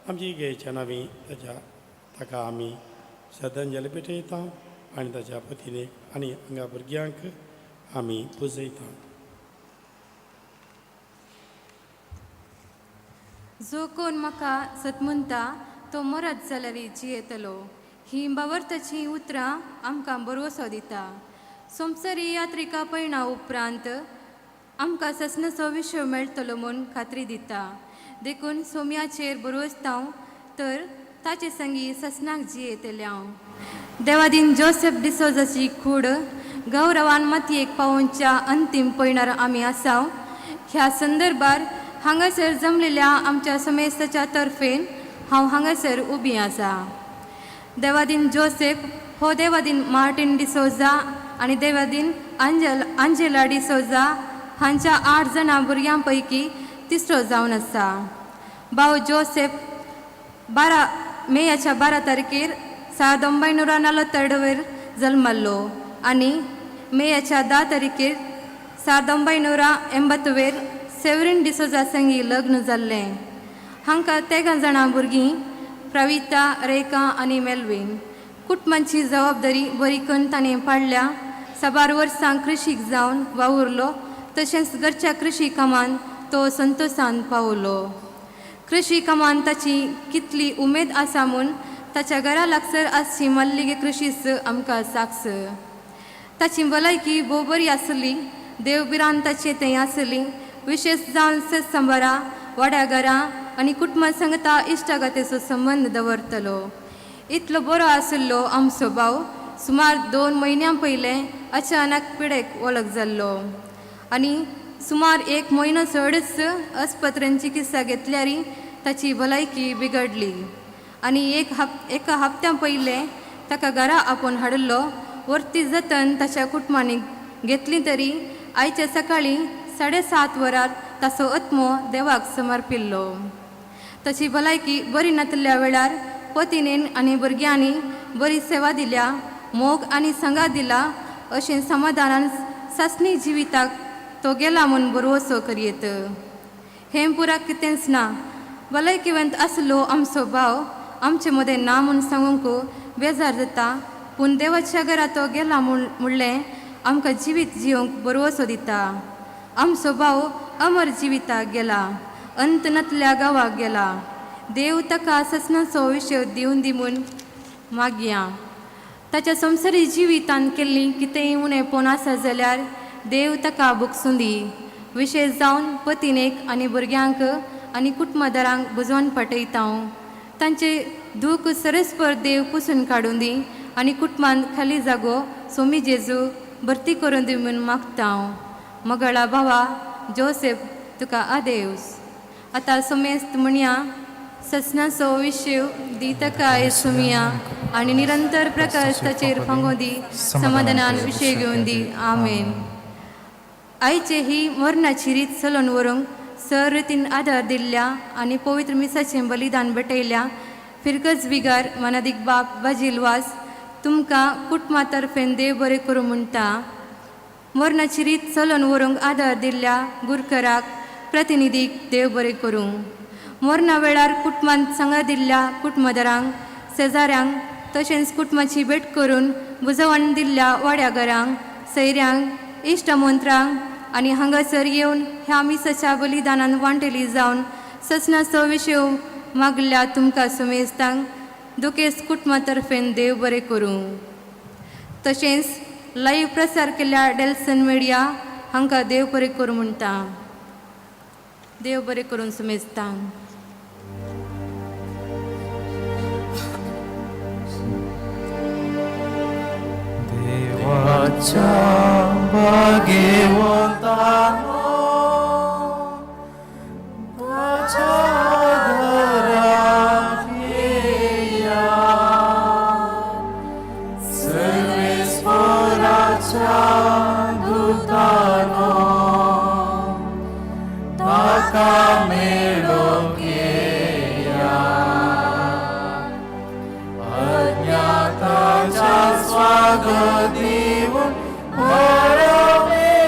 आमची गेयच्या नांवी ताच्या ताका आमी श्रद्धांजली भेटयता आनी ताच्या पतिनीक आनी हांगा भुरग्यांक आमी पुजयता. जो कोण म्हाका सतमंता तो मरत जाल्यार जियेतलो. ही भावार्थाचीं उतरां आमकां भरवसो दिता. संवसारी यात्रिका पयणा उपरांत आमकां ससनाचो विशय मेळटलो म्हूण खात्री दिता. देखून सोम्याचेर भरवसतां तर ताचे संगी ससनाक जियेतलें हांव. देवादीन जोसेफ डिसोजाची कूड गौरवान मातयेक पावोवच्या अंतीम पयणार आमी आसाव. ह्या संदर्भार हांगासर जमलेल्या आमच्या समेस्ताच्या तर्फेन हांव हांगासर उबी आसा. देवादीन जोसेफ हो देवादीन मार्टीन डिसोजा आनी देवादीन आंजेला डिसोजा हांच्या 8 जाणां भुरग्यां पैकी तिसरो जावन आसा. भाव जोसेफ 12 मेयाच्या 12 तारखेर 1943 जल्मल्लो आनी मेयाच्या 10 तारखेर 1980 सेवरीन डिसोजा संगी लग्न जाल्लें. हांकां 13 जाणां भुरगीं प्रविता, रेखा आनी मेलवीन. कुटुंबाची जबाबदारी बरी करून ताणें पाडल्या. साबार वर्सां कृशीक जावन वावुरलो तशेंच घरच्या कृशी कामान तो संतोशान पावलो. कृशी कामान ताची कितली उमेद आसा म्हूण ताच्या घरा लागसर आसची मल्लिगे कृशीच आमकां साक्ष. ताची भलायकी भोव बरी आसली. देव भिरांताचें तें आसली. विशेश जावन सत्संबरा वाड्या घरां आनी कुटुंबा संगता इश्टागतेचो संबंद दवरतलो. इतलो बरो आशिल्लो आमचो भाव सुमार 2 म्हयन्यां पयलें अचानक पिडेक वळख जाल्लो आनी सुमार 1 म्हयनो चडच आस्पत्रेन चिकित्सा घेतल्यार ताची भलायकी बिगडली आनी एका हप्त्या पयलें ताका घरा आपोवन हाडिल्लो. वर्ती जतन ताच्या कुटुंबांनी घेतली तरी आयच्या सकाळीं 7:30 वरार ताचो आत्मो देवाक समर्पिल्लो. ताची भलायकी बरी नातिल्ल्या वेळार पतिणेन आनी भुरग्यांनी बरी सेवा दिल्या, मोग आनी संगा दिला अशें समाधानान सासणी जिविताक तो गेला म्हूण भरवसो करयेत. हें पुरा कितेंच ना. भलायकीवंत आसलो आमचो भाव आमचे मदें ना म्हूण सांगूंक बेजार जाता, पूण देवाच्या घरा तो गेला म्हणलें आमकां जिवीत जिवंक भरवसो दिता. आमचो भाव अमर जिविताक गेला, अंत नातल्या गांवाक गेला. देव ताका ससनाचो विशय दिवन दी म्हूण मागया. ताच्या संवसारी जिवितान केल्ली कितेंय उणेपण आसा जाल्यार देव ताका भोगसूं दी. विशेश जावन पतिणेक आनी भुरग्यांक आनी कुटुंबादारांक बुजोवन पाठयता. तांचे दूख सरस्पर देव पुसून काडूं दी आनी कुटुंबांत खाली जागो सोमी जेजू भरती करून दी म्हूण मागता. मगळा भावा जोसेफ तुका आदेवस. आतां सोमेस्त म्हणया ससनाचो विशय दी ताका सुमिया आनी निरंतर प्रकाश ताचेर फांगो दी, समाधानान विशय घेवन दी. आमेन. आयचे ही मरणाची रीत चलोवन व्हरूंक सर रितीन आदार दिल्ल्या आनी पवित्र मिसाचें बलिदान भेटयल्या फिरगज बिगार मनादीक बाप बाजील वास तुमकां कुटुंबा तर्फेन देव बरें करूं म्हणटा. मरणाची रीत चलोवन व्हरूंक आदार दिल्ल्या गुरकराक प्रतिनिधीक देव बरें करूं. मरणा वेळार कुटुंबांत सांगा दिल्ल्या कुटुंबदारांक, शेजाऱ्यांक तशेंच कुटुंबाची भेट करून बुजवण दिल्ल्या वाड्या घरांक, सैऱ्यांक, इश्टमंत्रांक आनी हांगासर येवन ह्या मिसाच्या बलिदानान वांटेली जावन ससनाचो विशय मागल्या तुमकां सुमेस्तांक दुखेस कुटुंबा तर्फेन देव बरें करूं. तशेंच लायव्ह प्रसार केल्ल्या डेल्सन मिडिया हांकां देव बरें करूं म्हणटा. देव बरें करून सुमेस्तांक. देवाच्या भाग्यवंतांनो ताच्या घरांत येया, सर्वेस्पराच्या दुतानो ताका मेळोवंक येया, अज्ञाताच्या स्वागत दिवन परमेश्वराक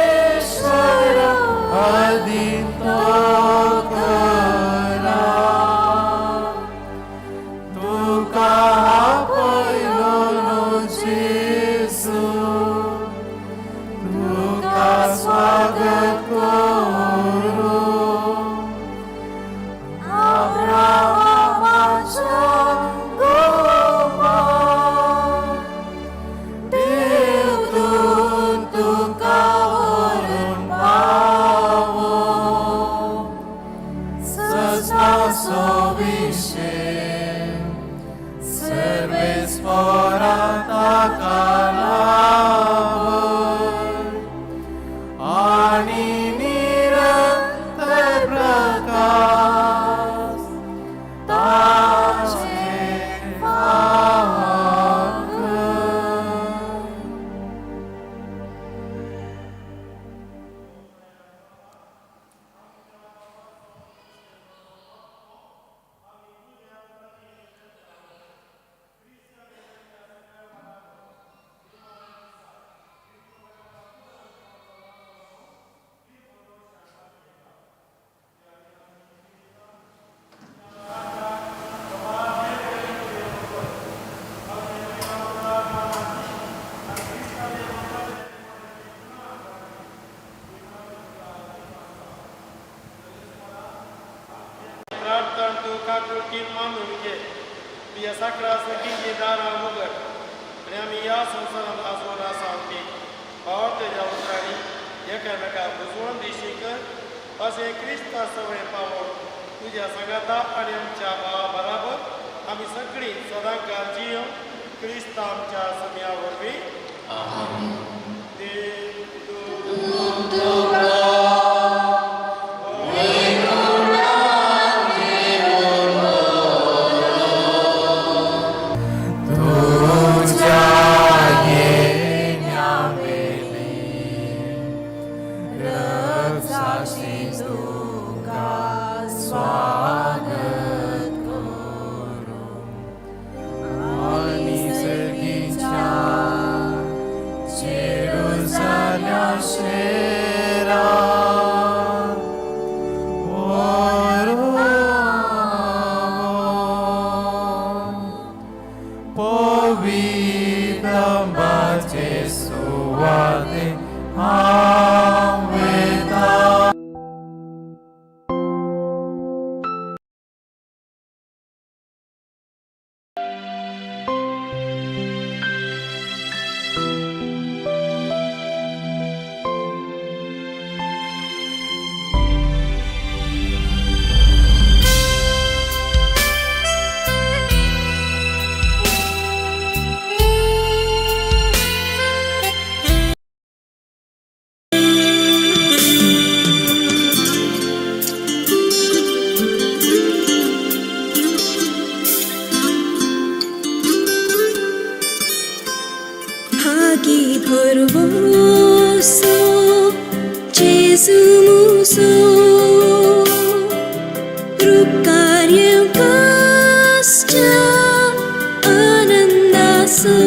काकुळटीन मानून घे. तुज्या साकरा सगळीं दारां उगड आनी आमी ह्या संवसारांत आसून आसा ती भावार्थेच्या उतरांनी एकामेका बुजवण दिशी कर, अशें क्रिस्ता सवय पावोवन तुज्या सांगाता आनी आमच्या भावा बराबर आमी सगळीं सदांकाळ जियो क्रिस्ता आमच्या सम्या वरवीं. तुझ्या येण्यावेली रक्षाशी तुका स्वागत करूं आनी सर्गीच्या जेरुजाल्या शेरा व्हरूं पवित्रंबाचे सुवाते हांव वयता. भागी भरवसो जेजू मुसो रुकार्य कश्च आनंदासो.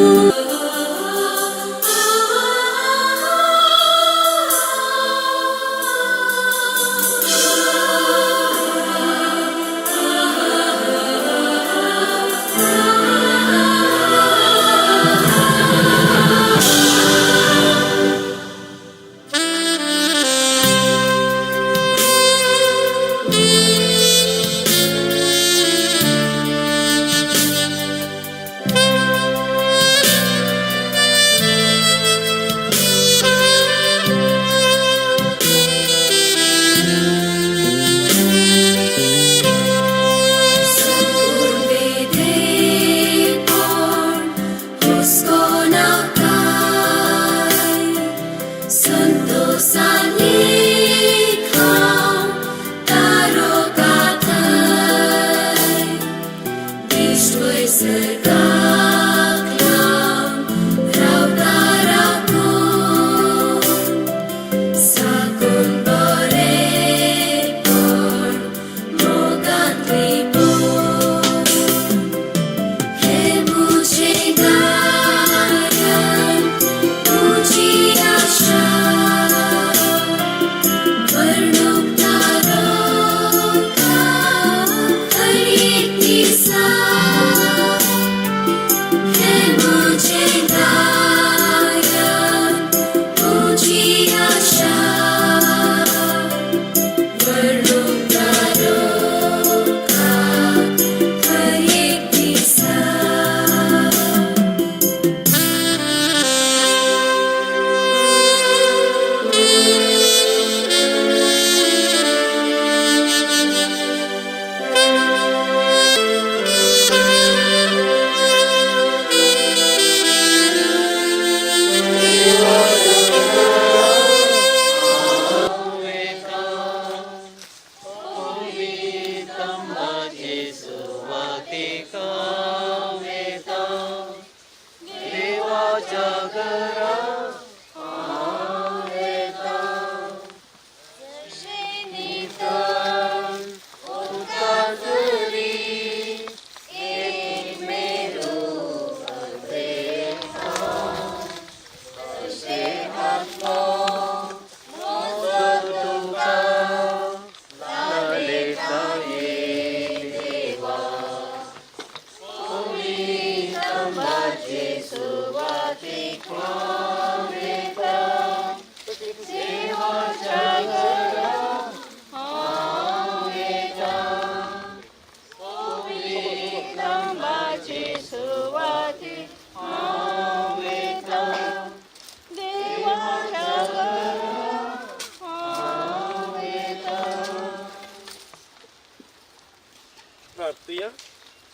प्रार्थुया.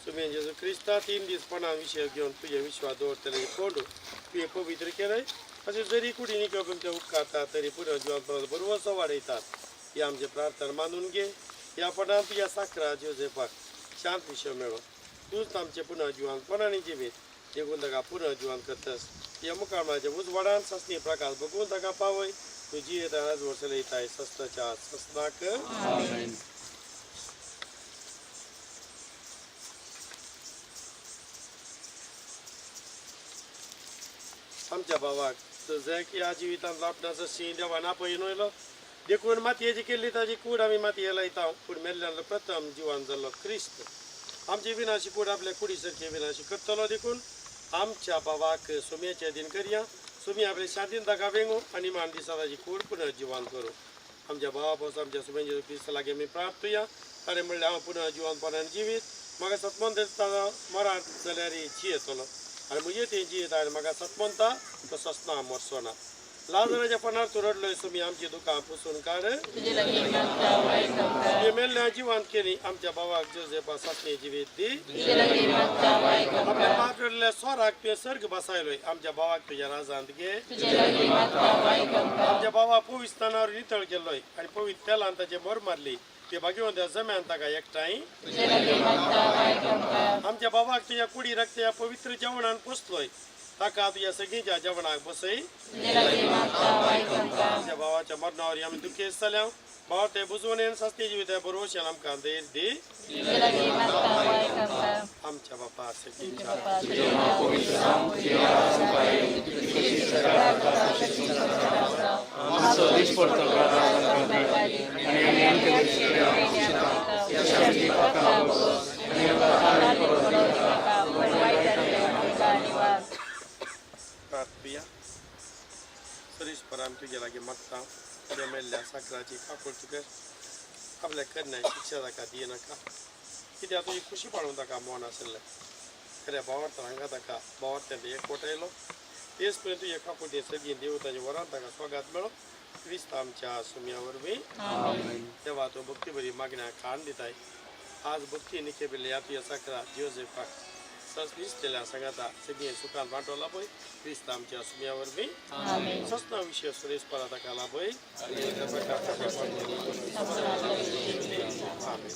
सुमेन जेजू क्रिस्ता 3 दीस पणान विशय घेवन तुजें विश्वास दवरतले कोंडू तुवें पवित्र केलंय अशें जरी कुडीनी तुमच्या उपकारता तरी पुनर्जिवनपणाचो बरवसो वाडयतात. ही आमची प्रार्थना मानून घे. ह्या पणान तुज्या साकरा जोजेफाक शांत विशय मेळो. तूंच आमचें पुनर्जिवनपण आनी जिवीत देखून ताका पुनर्जिवन करतस. ह्या मुखामळाच्या उजवाडान सासणी प्रकाश बघून ताका पावय. तूं जियेता वर्सलयताय सस्नाच्या सस्नाक. आमच्या भावाक जॅक ह्या जिवितांत आपणाचो शीं देवान आपयन वयलो देखून मातयेची केल्ली ताजी कूड आमी मातये लायता. पूण मेल्ल्यान प्रथम जिवान जाल्लो क्रिस्त आमची विनाशी कूड आपल्या कुडी सारकी विनाशी करतलो. देखून आमच्या भावाक सुमयेचे दिन करया. सुमी आपले शांतीन ताका वेंगू आनी मान दिसा ताजी कूड पुनर्जिवन करूं. आमच्या भावा पासून आमच्या सुमेन क्रिस्त लागीं आमी प्रार्थुया. ताणें म्हणलें हांव पुनर्जिवनपणान जिवीत म्हाका सतमंत मरात जाल्यार जियेतलो आनी म्हजे तें जियेत आनी म्हाका सतमंता तो ससना मरचो ना. लाजराच्या पणार तूं रडलोय सुमी आमची दुकां पुसून काड. तुवें मेल्ल्या जिवांत केली आमच्या भावाक जोजेफा सासणी जिवीत दी. आपल्या पाप रडल्या स्वराक तुवें सर्ग बसायलोय. आमच्या भावाक तुज्या राजांत घे. आमच्या भावा पवित्र नितळ केल्लोय आनी पवित्र तेलान ताचे मोर मारली. ते भाग्यवंत जम्यान ताका एकठांय. आमच्या बाबाक तुज्या कुडी रक्त्या पवित्र जेवणान पोसलोय. ताका तुज्या सगळींच्या जेवणाक बसय. आमच्या भावाच्या मरणावर आमी दुखेस्त जाल्या. भाव ते बुजवणेन सासणी जिविता बरोवशेन आमकां धैर्य दी. आमच्या बापा सगळींच्या प्रार्थुया. सरीश्वर आमी तुज्या लागीं मागता तुज्या मेल्ल्या साकराची काकूळ तुका आपल्या करण्या शिक्षा ताका दिनाका. कित्याक तुजी खुशी पाळून ताका मन आशिल्लें. खऱ्या भावार्थान हांगा ताका भावार्थ्यान एकवट आयलो. तेच पर्यंत तुजे काकुळटे सगळीं देवताच्या वरान ताका स्वागत मेळो. क्रिस्त आमच्या सुम्या वरवीं. देवा तूं भक्ती बरी मागण्या खाण दिताय. आज भक्ती निखेपिल्ल्या ह्या तुज्या साकरा जोजेफाक सस सांगाता सगळीं सुखान वांटो लाभय. क्रिस्त आमच्या सुम्या वरवीं. ससना विशय सुरेश परा ताका लाभय. आमेन.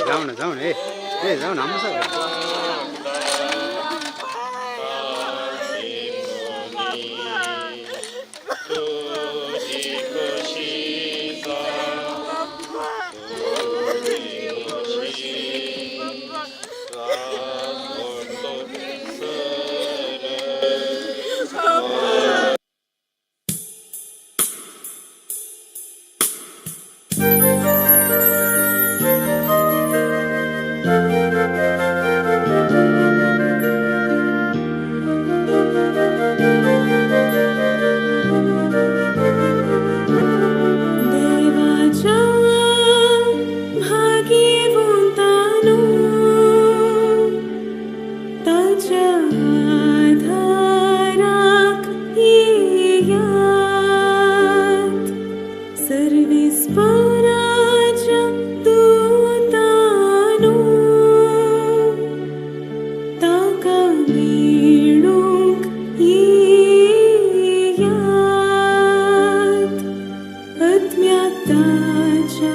जाऊ ना जाऊ ना ए ए जाऊ ना आमचं आत्म्याताच्या